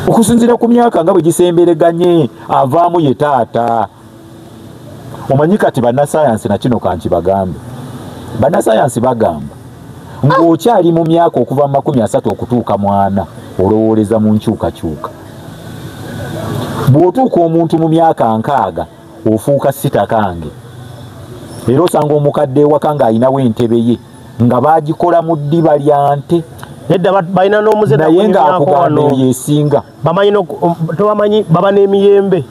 Okusinziira ku myaka nga bwe gisembereganye avaamu ye taata. Omanyi kati bannasayansi na kino kankibagambe. Bannasayansi bagamba ng'okyali mu myaka okuva mu 30 okutuuka 40 olowooleza mu nkyukakyuka. Bw'otuuka omuntu mu myaka 60 ofuuka sitakange. Era osanga omukadde ewaka ng'alinawo entebe ye nga baagikola mu ddiba lya nte. Nedda balina n'omuze naye ng'akugamba eyo yesinga. Bamanyi tobamanyi baba n'emiyembe.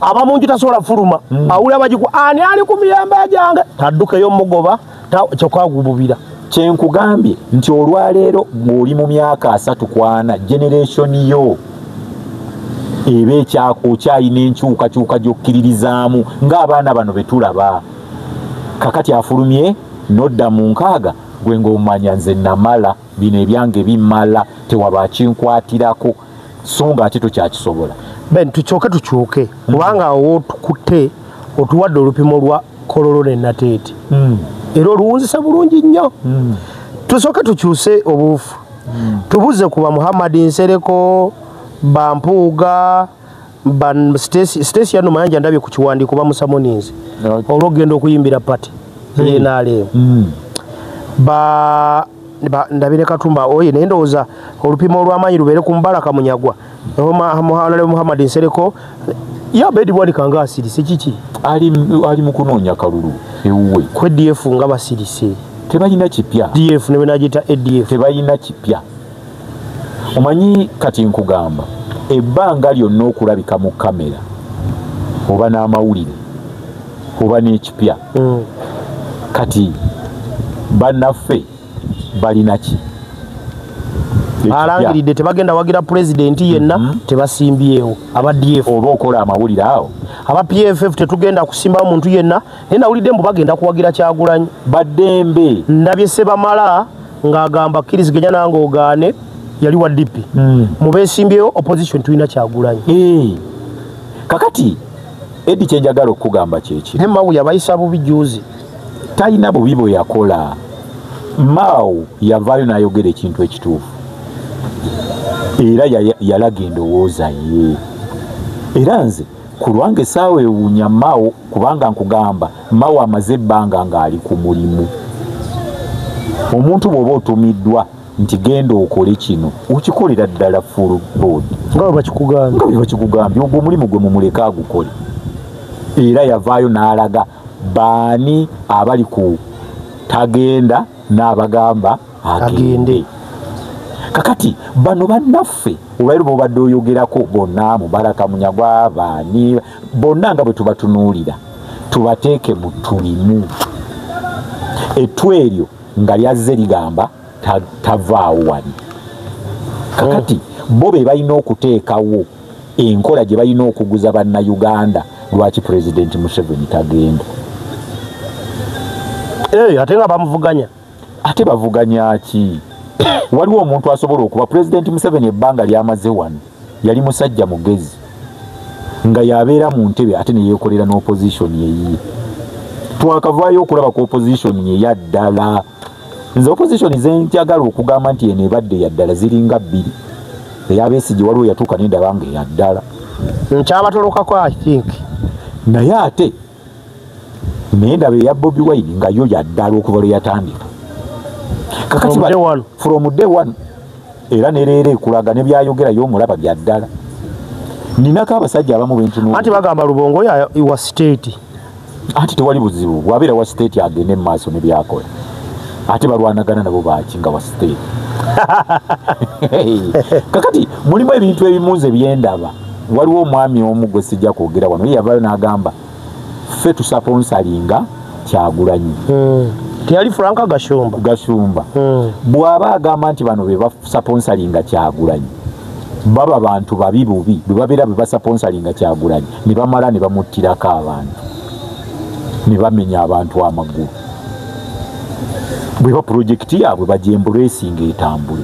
Abamunju tasobola fuluma. Awulira bagiku ani ali ku miyembe gyange taddukeyo mugoba kyokka agububira. Kyenkugambye nti olwaleero ng'oli mu myaka 34 generation yo eba okyalina enkyukakyuka gy'okkiririzaamu ng'abaana bano be tulaba. Kakati afulumye n'odda mu 60 gwe ng'omanya nze namala bino ebyange bimmala tewaba kinkwatirako so nga ate tokyakisobola. Ben tukyuke tukyuke kubanga awo tukutte otuwadde olupimo lwa Kololo ne Nateete. Era oluwunzisa bulungi nnyo. Tusooke tukyuse obuufu. Tubuze ku ba Muhammad Nsereko, ba Mpuuga, ba Stacy ano Mayanja ndabye ku kiwandiiko bamusamoninze olw'okugenda okuyimbira party NRM. Ba ndabire Katumba oye naye ndowooza olupimo olw'amaanyi lubeere ku Mubaraka Munyagwa. Muhammad Nsereko ya Bedi Bwanika nga asirise kiki? Ali mu kunoonya kalulu ewuwe. Ku ADF nga basirise. Tebalina kipya. DF ne benagiyita ADF. Tebalina kipya. Omanyi kati nkugamba ebbanga lyonna okulabika mu kamera oba n'amawulire oba n'ekipya. Kati bannaffe balina ki? Alangiridde tebagenda wagira pulezidenti yenna tebasimbyewo aba DF oba okola amawulire awo. Aba PFF tetugenda kusimbawo muntu yenna naye nawulidde mbu bagenda kuwagira Kyagulanyi. Baddembe. Ndabye Sebamala ng'agamba kkiriziganya nange ogaane yali wa DP. Mubesimbyewo opposition tulina Kyagulanyi. Kakati Edi kyenjagala okugamba kyeki. Ne Mao yabayisa bubi juzi. Talina bubi bwe yakola. Mao yavaayo n'ayogera ekintu ekituufu. Era yalaga endowooza ye. Era nze Ku lwange saaweewuunya Mao, kubanga nkugamba Mao amaze ebbanga ng'ali ku mulimu. Omuntu bw'oba otumiddwa nti genda okole kino, okikolera ddala full board nga bwe bakikugambye. Nga bwe bakikugambye, ogwo omulimu gwe mumuleke agukole. Era yavaayo n'alaga baani abali ku tagenda n'abagamba agende. Kakati bano bannaffe olwaliro bw'obadde oyogerako bonna, Mubaraka Munyagwa, baani bonna nga bwe tubatunuulira, tubateeke mu tulimu. Ettu eryo nga lyazze ligamba tavaawo wali. Kakati bo be balina okuteekawo enkola gye balina okuguza bannayuganda lwaki Pulezidenti Museveni tagenda. Ate nga bamuvuganya. Ate bavuganya ki? Waliwo omuntu asobola okuba Pulezidenti Museveni ebbanga lyamaze wano yali musajja mugezi nga yabeera mu ntebe ate ne yeekolera n'opposition eyiye. Twakavaayo okulaba ku opposition eya ddala. Nze opposition ze njagala okugamba nti eno ebadde ya ddala ziringa bbiri. Eya Besigye waliwo yatuuka n'endaba nga eya ddala. Nkyabatolokako I think. Naye ate nendaba eya Bobi Wine nga yo ya ddala okuva lwe yatandika. Kakati from day one era ne leero ekulaga ne byayogera y'omulaba bya ddala. Ninako abasajja abamu bentunuulira. Anti bagamba Lubongo wa state. Anti tewali buzibu, bw'abeera wa state agende mu maaso ne byakola. Ate balwanagana nabo baaki nga wa state. Kakati mulimu ebintu ebimu nze byendaba. Waliwo omwami omu gwe sijja kwogera wano, ye yavaayo n'agamba ffe tusaponsalinga Kyagulanyi. Teyali Frank Gashumba. Gashumba. Bw'aba agamba nti bano be basaponsalinga Kyagulanyi, baba bantu babi bubi, bwe babeera be basaponsalinga Kyagulanyi ne bamala ne bamuttirako abantu, ne bamenya abantu amagulu. Bweba pulojekiti yaabwe bagyembuleesinga etambule.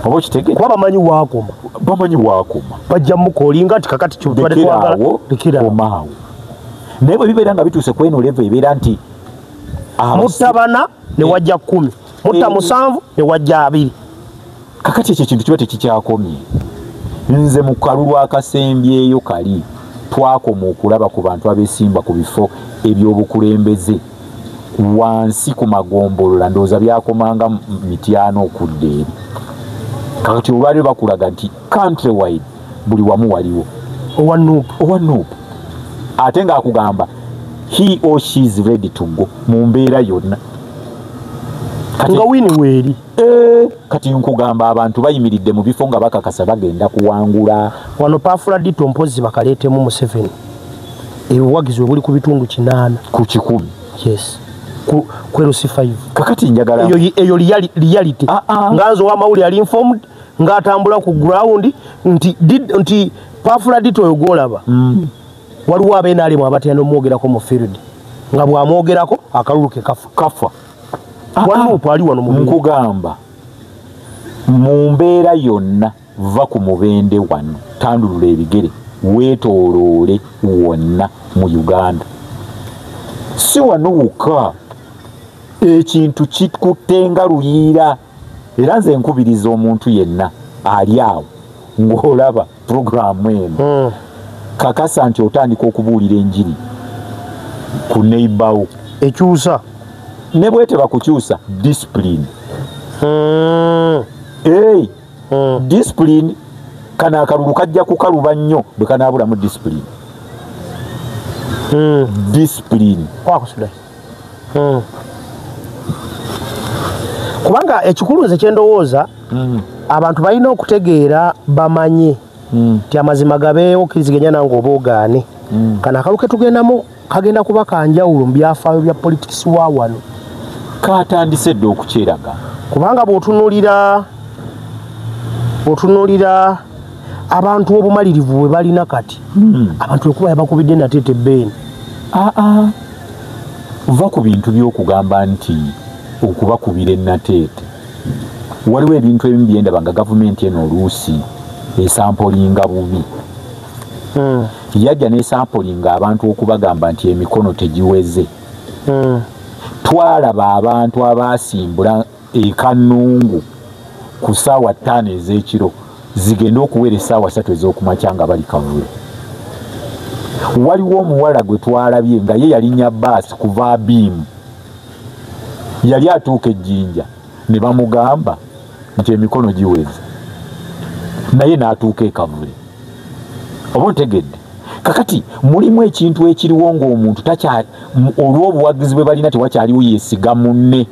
Oba okitegeera? Kuba bamanyi waakoma. Bamanyi waakoma. Bajja mukolinga nti kakati kyotubadde twagala lekera awo. Naye bwe bibeera nga bituuse ku eno level ebeera nti mutta bana ne wajja 10, mutta 7 ne wajja 2. Kakati ekyo ekintu kiba tekikyakomye. Nze mu kalulu akasembyeyo kali twakoma okulaba ku bantu abeesimba ku bifo ebyobukulembeze wansi ku magombolola, ndowooza byakomanga mityano okudda eri. Kakati olwaliro bakulaga nti country wide buli wamu waliwo owa NUP. Owa NUP. Ate ng'akugamba he or she is ready to go mu mbeera yonna. Nga wini weeri. Kati nkugamba abantu bayimiridde mu bifo nga bakakasa bagenda kuwangula. Wano Pafuladito mpozi bakaleetemu Museveni. Ebuwagizi buli ku bitundu 8 ku 100. Yes. Ku LC5. Kakati njagala eyo reality. Nganzo wa mawuli ali informed ng'atambula ku ground nti nti Pafuladito oyo gw'olaba. Waliwo abenaalimu abatera n'omwogerako mu field nga bw'amwogerako akalulu ke kafa. Kafa. Wanupu ali wano mu nkugamba mu mbeera yonna va ku mubende wano, tandulula ebigere weetooloole wonna mu Uganda. Si wano wokka, ekintu kikutte nga luyiira. Era nze nkubiriza omuntu yenna ali awo ng'olaba puroguraamu eno, kakasa nti otandika okubuulira enjiri ku neighbor ekyusa. Ne bweteba kukyusa discipline. Discipline kana akalulu kajja kukaluba nnyo bwe kanaabulamu discipline. Discipline. Kwakusula. Kubanga ekikulu nze kye ndowooza, abantu balina okutegeera bamanye nti amazima gabeewo, okkiriziganya nange oba ogaane. Kano akalulu ke tugendamu kagenda kuba kanjawulo mu byafaayo bya politics wa wano. Katandise dda okukyeraga. Kubanga bw'otunuulira abantu obumalirivu bwe balina kati, abantu ekuba yabakubidde Nateete Ben. Va ku bintu by'okugamba nti okubakubira Nateete. Waliwo ebintu ebimu byendaba nga gavumenti eno oluusi esampolinga bubi. Yajja n'esampolinga abantu okubagamba nti emikono tegiweze. Twalaba abantu abaasimbula e Kannungu ku ssaawa 5 ez'ekiro Zigenda okuwera essaawa 3 ez'okumakya nga bali Kavule. Waliwo omuwala gwe twalabye nga ye yalinnya baasi kuva Abiimu, yali atuuka ejjinja ne bamugamba nti emikono giweze, naye n'atuuka e Kavule. Oba ontegedde? Kakati mulimu ekintu ekiriwo ng'omuntu olw'obuwagizi bwe balina tewakyaliwo yeesiga munne,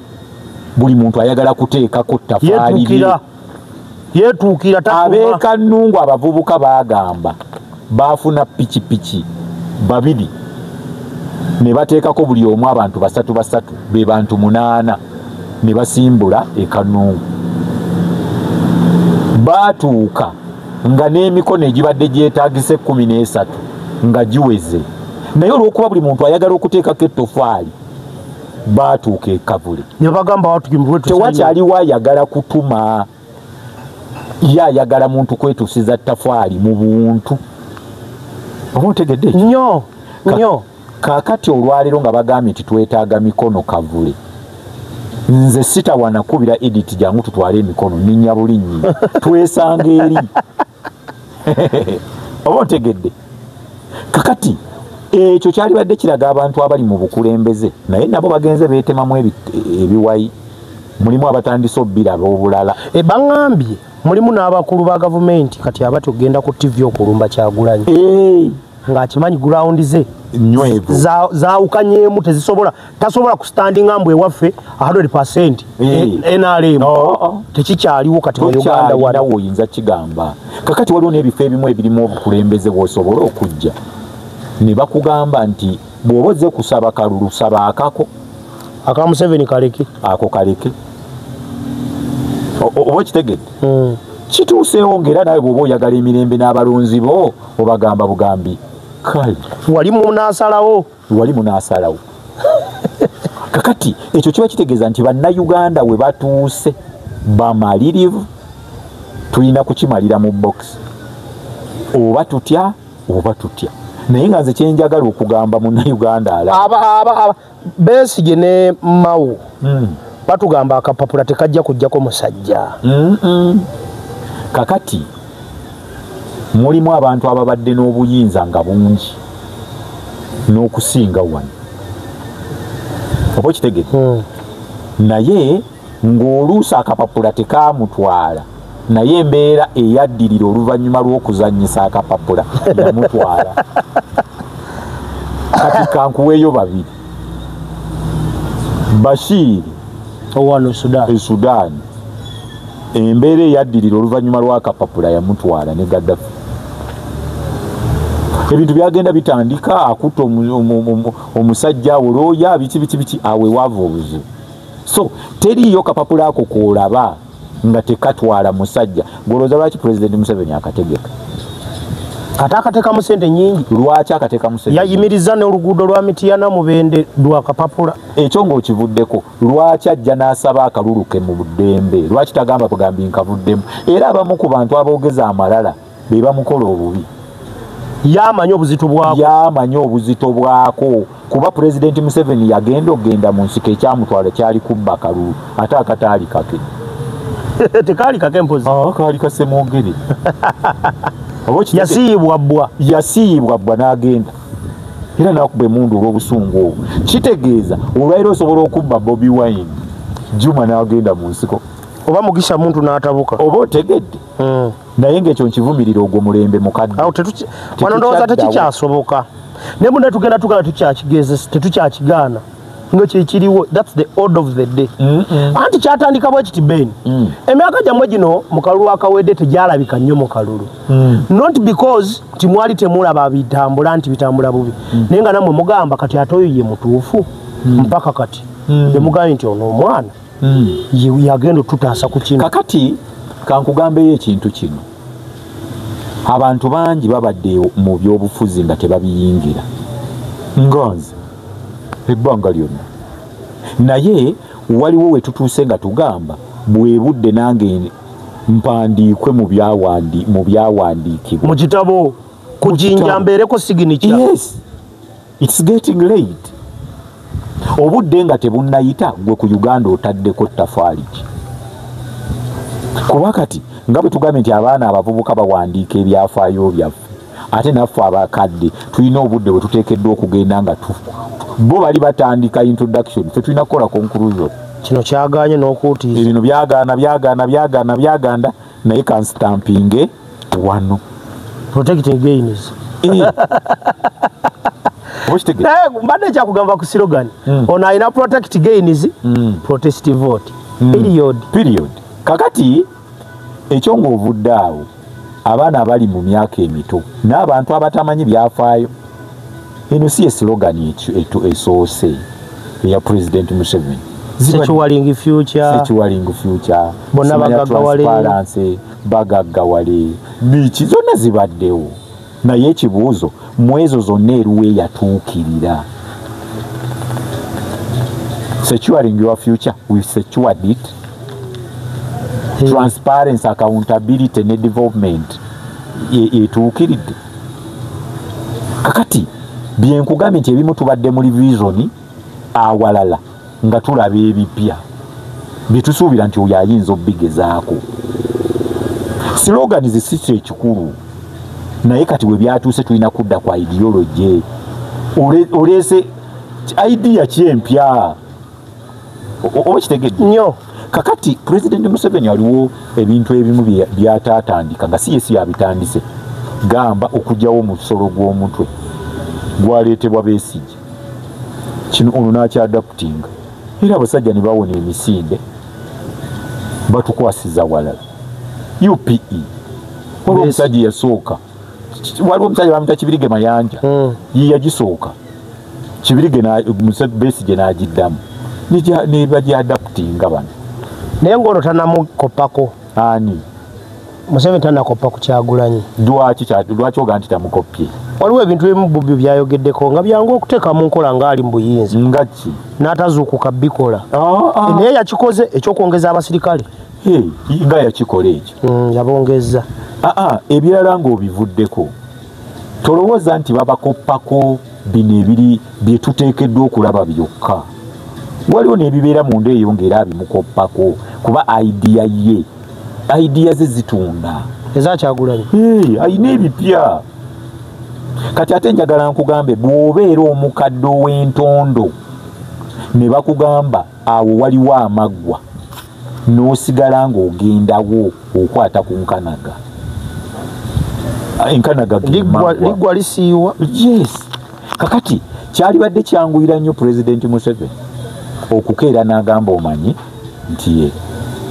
buli muntu ayagala kuteekako ttafaali lye. Yetuukira Ab'e Kannungu abavubuka baagamba baafuna pikipiki babiri ne bateekako buli omu abantu basatu basatu, be bantu 8, ne basimbula e Kannungu. Baatuuka nga n'emikono egibadde gyetaagisa 13 nga giweze, naye olw'okuba buli muntu ayagala okuteekako ettofaali baatuuka e Kavule. Ne bagamba tewakyaliwo ayagala kutuma, ye ayagala muntu kwetuusiza ttafaali mu buntu. Oba ontegedde? Nnyo nnyo. Kaakati olwaleero nga bagambye nti twetaaga mikono Kavule, nze sitawana kubira Edit, jangu tutwale emikono, ninnya bulinnyi twesanga eri. Oba ontegedde? Kakati ekyo kyalibadde kiraga abantu abali mu bukulembeze, naye nabo bagenze beetemamu ebiwayi. Mulimu abatandise obbiraba obulala. Baŋŋambye mulimu n'abakulu ba gavumenti kati abati ogenda ku TV okulumba Kyagulanyi ng'akimanyi ground ze nywevu zaawukanyeemu, tezisobola, tasobola kustandinga mbu ewaffe 100% NRM tekikyaliwo kati mu Uganda. Wano oyinza kigamba. Kakati waliwo n'ebifo ebimu ebirimu obukulembeze bw'osobola okujja ne bakugamba nti bw'oba ozze kusaba kalulu, saba akako, aka Museveni kaleke, ako kaleke. Oba okitegedde? Kituuseewo ng'era nawe bw'oba oyagala emirembe n'abalonzi bo obagamba bugambi kale wali munaasalawo, wali munaasalawo. Kakati ekyo kiba kitegeeza nti bannayuganda we batuuse bamalirivu, tulina kukimalira mu box, oba tutya oba tutya. Naye nga nze kyenjagala okugamba munnayuganda ala Besigye ne Mao batugamba akapapula tekajja kujjako musajja. Kakati mulimu abantu ababadde n'obuyinza nga bungi n'okusinga wano, oba okitegedde? Naye ng'oluusi akapapula tekamutwala, naye embeera eyaddirira oluvannyuma lw'okuzannyisa akapapula yamutwala. Kati kankuweeyo babiri. Bashir owano Sudan, e Sudan, embeera eyaddirira oluvannyuma lw'akapapula yamutwala ne Gaddafi. Ebintu byagenda bitandika akutta omusajja olwoya biki biki biki, awe waava obuzibu. So teriiyo kapapula ako koolaba nga tekatwala musajja. Golooza lwaki Pulezidenti Museveni akategeka? Ate akateekamu sente nyingi. Lwaki akateekamu sente? Yayimiriza n'oluguudo lwa Mityana Mubende lwa kapapula. Ekyo ng'okivuddeko, lwaki ajja n'asaba akalulu ke mu buddembe? Lwaki tagamba bugambi nkavuddemu? Era abamu ku bantu aboogeza amalala be bamukola obubi. Yamanyi obuzito bwako, yamanyi obuzito bwako, kuba Pulezidenti Museveni yagenda okugenda mu nsiko ekyamutwala kyali kubba kalulu, ate akataali kake. Tekaali kake mpozi. Kaali kasemwogere. Yasiiyibwa bbwa, yasiiyibwa bbwa n'agenda era n'akuba emundu olw'obusungu obwo. Kitegeeza olwaliro osobola okubba Bobi Wine, Juma n'agenda mu nsiko, oba Mugisha Muntu n'atabuka, oba otegedde? Naye ng'ekyo nkivumirira, ogwo mulembe mukadde. Wano ndowooza tekikyasoboka, naye muna tugenda tugala tukyakigezesa, tetukyakigaana nga kyekiriwo. That's the order of the day. Anti kyatandika bwe kiti, Ben, emyaka gyammwe gino mu kalulu akawedde tegyalabika nnyo mu kalulu, not because timwali temulaba bitambula nti bitambula bubi, naye nga nammwe mugamba kati ate oyo ye mutuufu. Mpaka kati emugambye nti ono omwana yagenda otutaasa ku kino. Kakati kankugambeyo ekintu kino. Abantu bangi babadde mu byobufuzi nga tebabiyingira, nga nze ebbanga lyonna, naye waliwo we tutuuse nga tugamba bwe budde nange mpandiikwe mu byawandiikibwa mu kitabo kujinja mbeereko signature. Yes, it's getting late. Obudde nga tebunnayita. Gwe ku Uganda otaddeko ttafaali ki? Kuba kati nga bwe tugambye nti abaana abavubuka bawandiika ebyafaayo byaffe, ate naffe abakadde tulina obudde bwe tuteekeddwa okugenda nga bo bali batandika introduction, ffe tulina kukola conclusion. Kino kyagaanye n'okuutiiza. Ebino byagaana byagaana byagaana byaganda, naye kanstampinge wano. Protecting gains. Naye mbadde kyakugamba ku slogan. Ono alina protect gains, protest vote. Period. Period. Kakati ekyo ng'ovudde awo, abaana abali mu myaka emito n'abantu abatamanyi byafaayo, eno si ye slogan esoose eya President Museveni. Securing future, securing future, bonna bagaggawale, transparency, bagaggawale, biki zonna zibaddewo. Naye ekibuuzo mu ezo zonna eruwa eyatuukirira? Securing your future, we secured it. Transparency, accountability ne development etuukiridde. Kakati byenkugambye nti ebimu tubadde mu revision, awalala nga tulaba ebipya byetusuubira nti oyo ayinza obbigezaako. Slogans si kye kikulu, naye kati we byatuuse tulina kudda kwa ideology. Oleese idea ki empya? Oba kitegedde nnyo. Kakati President Museveni aliwo ebintu ebimu byatatandika nga si ye si yabitandise. Gamba okuggyawo omusolo gw'omutwe gwaleetebwa Besigye, kino ono n'akyadaptinga, era abasajja ne bawona emisinde batukwasiza walala. UPE waliwo omusajja yasooka, waliwo omusajja bamuyita Kibirige Mayanja, ye yagisooka, Kibirige Besigye n'agiddamu ne bagyadaptinga bano. Naye ng'ono tanamukopako. Ani? Museveni tanakoppa ku Kyagulanyi. Lwaki oga nti tamukopye? Waliwo ebintu ebimu Bobi byayogeddeko nga byangu okuteeka mu nkola ng'ali mu buyinza. Nga ki? N'atazuukuka bikola. Naye yakikoze ekyokwongeza abasirikale. Nga yakikola ekyo. Yabongeza. Ebirala ng'obivuddeko, tolowooza nti babakoppako bino ebiri bye tuteekeddwa okulaba byokka. Waliwo n'ebibeera munda eyo ng'era abimukoppako, kuba idea ye, idea ze zitunda. Eza Kyagulanyi. Ayina ebipya. Kati ate njagala nkugambe, bw'obeera omukadde ow'entondo ne bakugamba awo waliwo amaggwa, n'osigala ng'ogendawo okwata ku nkanaga. Enkanaga liggwa lisiiwa. Yes. Kakati kyalibadde kyanguyira nnyo President Museveni okukeera n'agamba omanyi nti ye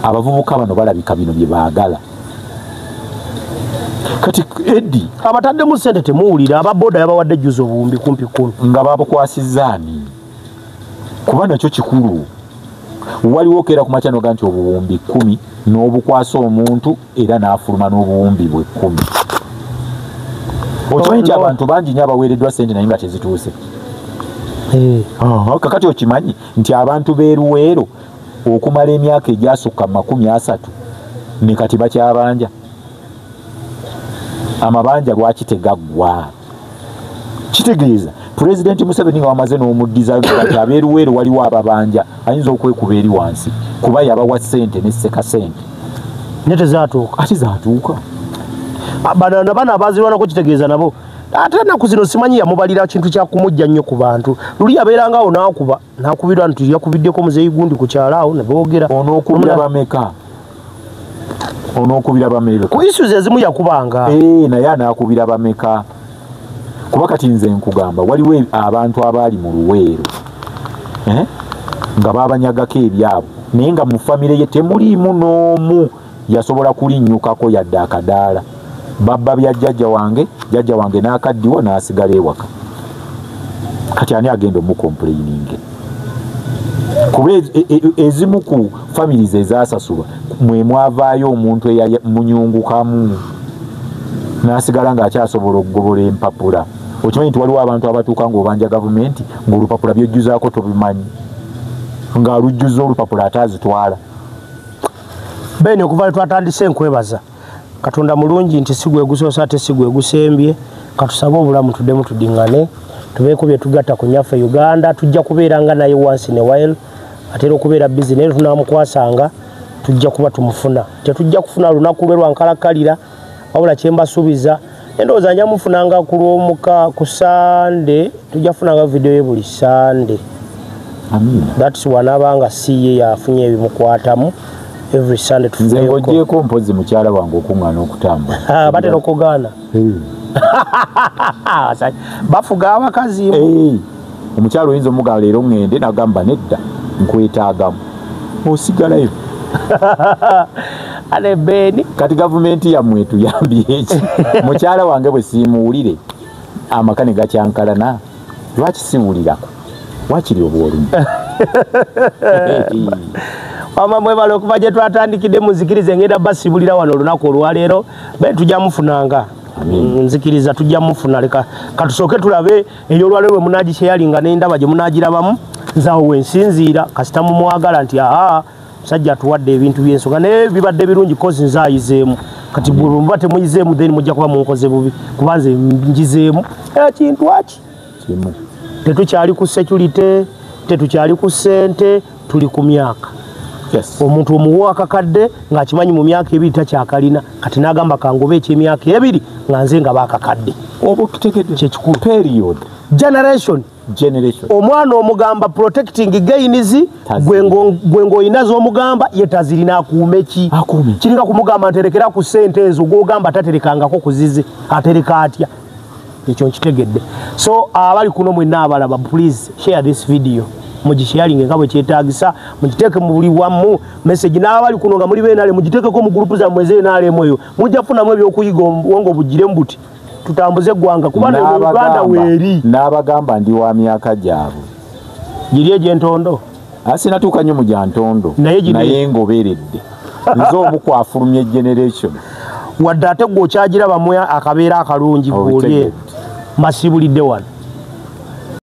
abavubuka bano balabika bino bye baagala. Kati Eddie abataddemu ssente temuwulira, aba boda yabawadde ejjuza obuwumbi kumpi 10 nga babukwasizza ani? Kuba nakyo kikulu. Waliwo okeera ku makya n'oga nti obuwumbi 10 n'obukwasa omuntu era n'afuluma n'obuwumbi bwe 10. Okimanyi nti abantu bangi nnyo abaweereddwa ssente naye nga tezituuse. Kakati okimanyi nti abantu b'eruweero okumala emyaka egyasukka 30 ne kati bakyabanja. Amabanja lwaki tegaggwa? Kitegeeza Pulezidenti Museveni nga wamaze n'omuddiza kati ab'eruweero waliwo ababanja, ayinza okwekuba eri wansi kuba yabawa ssente ne sseka ssente ne tezaatuuka. Ate zaatuuka. Bano bano abazirwanako kitegeeza nabo ate ennaku zino simanyi yamubalira kintu kya kumujja nnyo ku bantu. Luli yabeeranga awo n'akuba n'akubirwa nti yakubiddeko muzeeyi gundi ku kyalo awo ne boogera. Onookubira bameka? Onookubira bameka? Ku issues ezimu yakubanga. Naye anaakubira bameka? Kuba kati nze nkugamba waliwo abantu abaali mu Luweero nga babanyagako ebyabwe, naye nga mu famire ye temuliimu n'omu yasobola kulinnyukako yadde akadaala. Babba bya jjajja wange n'akaddiwa n'asigala ewaka. Kati ani agenda omukomplaininge? Kuba ezimu ku families ezasasulwa mwe mwavaayo omuntu eyamunyungukamu n'asigala ng'akyasobola okugobola empapula. Okimanyi nti waliwo abantu abatuuka ng'obanja gavumenti ng'olupapula byojjuzaako tobimanyi, ng'alujjuza olupapula ate azitwala. Beni okuva lwe twatandise nkwebaza Katonda mulungi nti si gwe gusoose ate si gwe gusembye. Katusabe obulamu tuddemu tudiŋŋane, tubeeko bye tugatta ku nnyaffe Uganda. Tujja kubeeranga naye once in a while, atera okubeera busy naye tunaamukwasanga Tujja kuba tumufuna, tetujja kufuna lunaku lwe lwankalakalira, wabula kyembasuubiza endowooza nja mufunanga ku lwomuka ku Sande, tujja kufunanga video ye buli Sande. Amina. That's wanabanga si ye yafunye ebimukwatamu every Sunday Nze tufuneyo. ng'ogyeko mpozi mukyala wange okuŋŋaana okutambula. Batera okugaana. Bafuga abakazi. Omukyala oyinza omugala leero ŋŋende nagamba nedda nkwetaagamu, osigalayo. Ate Beni Kati gavumenti yammwe etuyambye eki? Mukyala wange bwe siimuwulire amaka ne gakyankalana, lwaki siwulirako wakiri obwolumu? Wama mwebale okuva gye twatandikidde, muzikirize ngenda basibulira wano olunaku olwaleero. Be tujja mufunanga. Nzikiriza tujja mufuna. Leka katusooke tulabe ey'olwaleero bwe munagisharinga n'endaba gye munagirabamu. Nze awo wensinziira kasita mumwagala nti aa musajja atuwadde ebintu by'ensonga naye bibadde birungi kozi nze ayizeemu. Kati bwe muba temuyizeemu then mujja kuba munkoze bubi, kuba nze njizeemu ekintu aki Kimu. Tetukyali ku security, tetukyali ku ssente, tuli ku myaka. Omuntu omuwa akakadde ng'akimanyi mu myaka 2 takyakalina, kati n'agamba kangobe eky'emyaka 2 nga nze nga baakakadde. Oba okitegedde. Kyekikulu. Period. Generation. Generation. Omwana omugamba protecting gains, gwe ng'olina z'omugamba ye tazirina, akuume ki? Akuume. Kiringa kumugamba nterekera ku ssente ezo, gw'ogamba taterekangako ku zize, atereka atya? Ekyo nkitegedde. So abali kuno mwenna abalaba, please share this video, mugisharinge nga bwe kyetaagisa, mugiteeke mu buli wamu message. N'abali kuno nga muli b'NRM, mugiteekeko mu gurupu zammwe ez'NRM eyo, mujja kufunamu ebyokuyiga obwongo bugiremu buti tutambuze eggwanga, kuba ne mu Uganda weeri. N'abagamba ndi wa myaka gyabwe. Giri egy'entondo. Sinatuuka nnyo mu gya ntondo, Naye naye ngoberedde nze omu kwafulumya generation. Wadde ate gwe okyagirabamu akabeera akalungi gw'oli Obitegedde. mbasibulidde wano.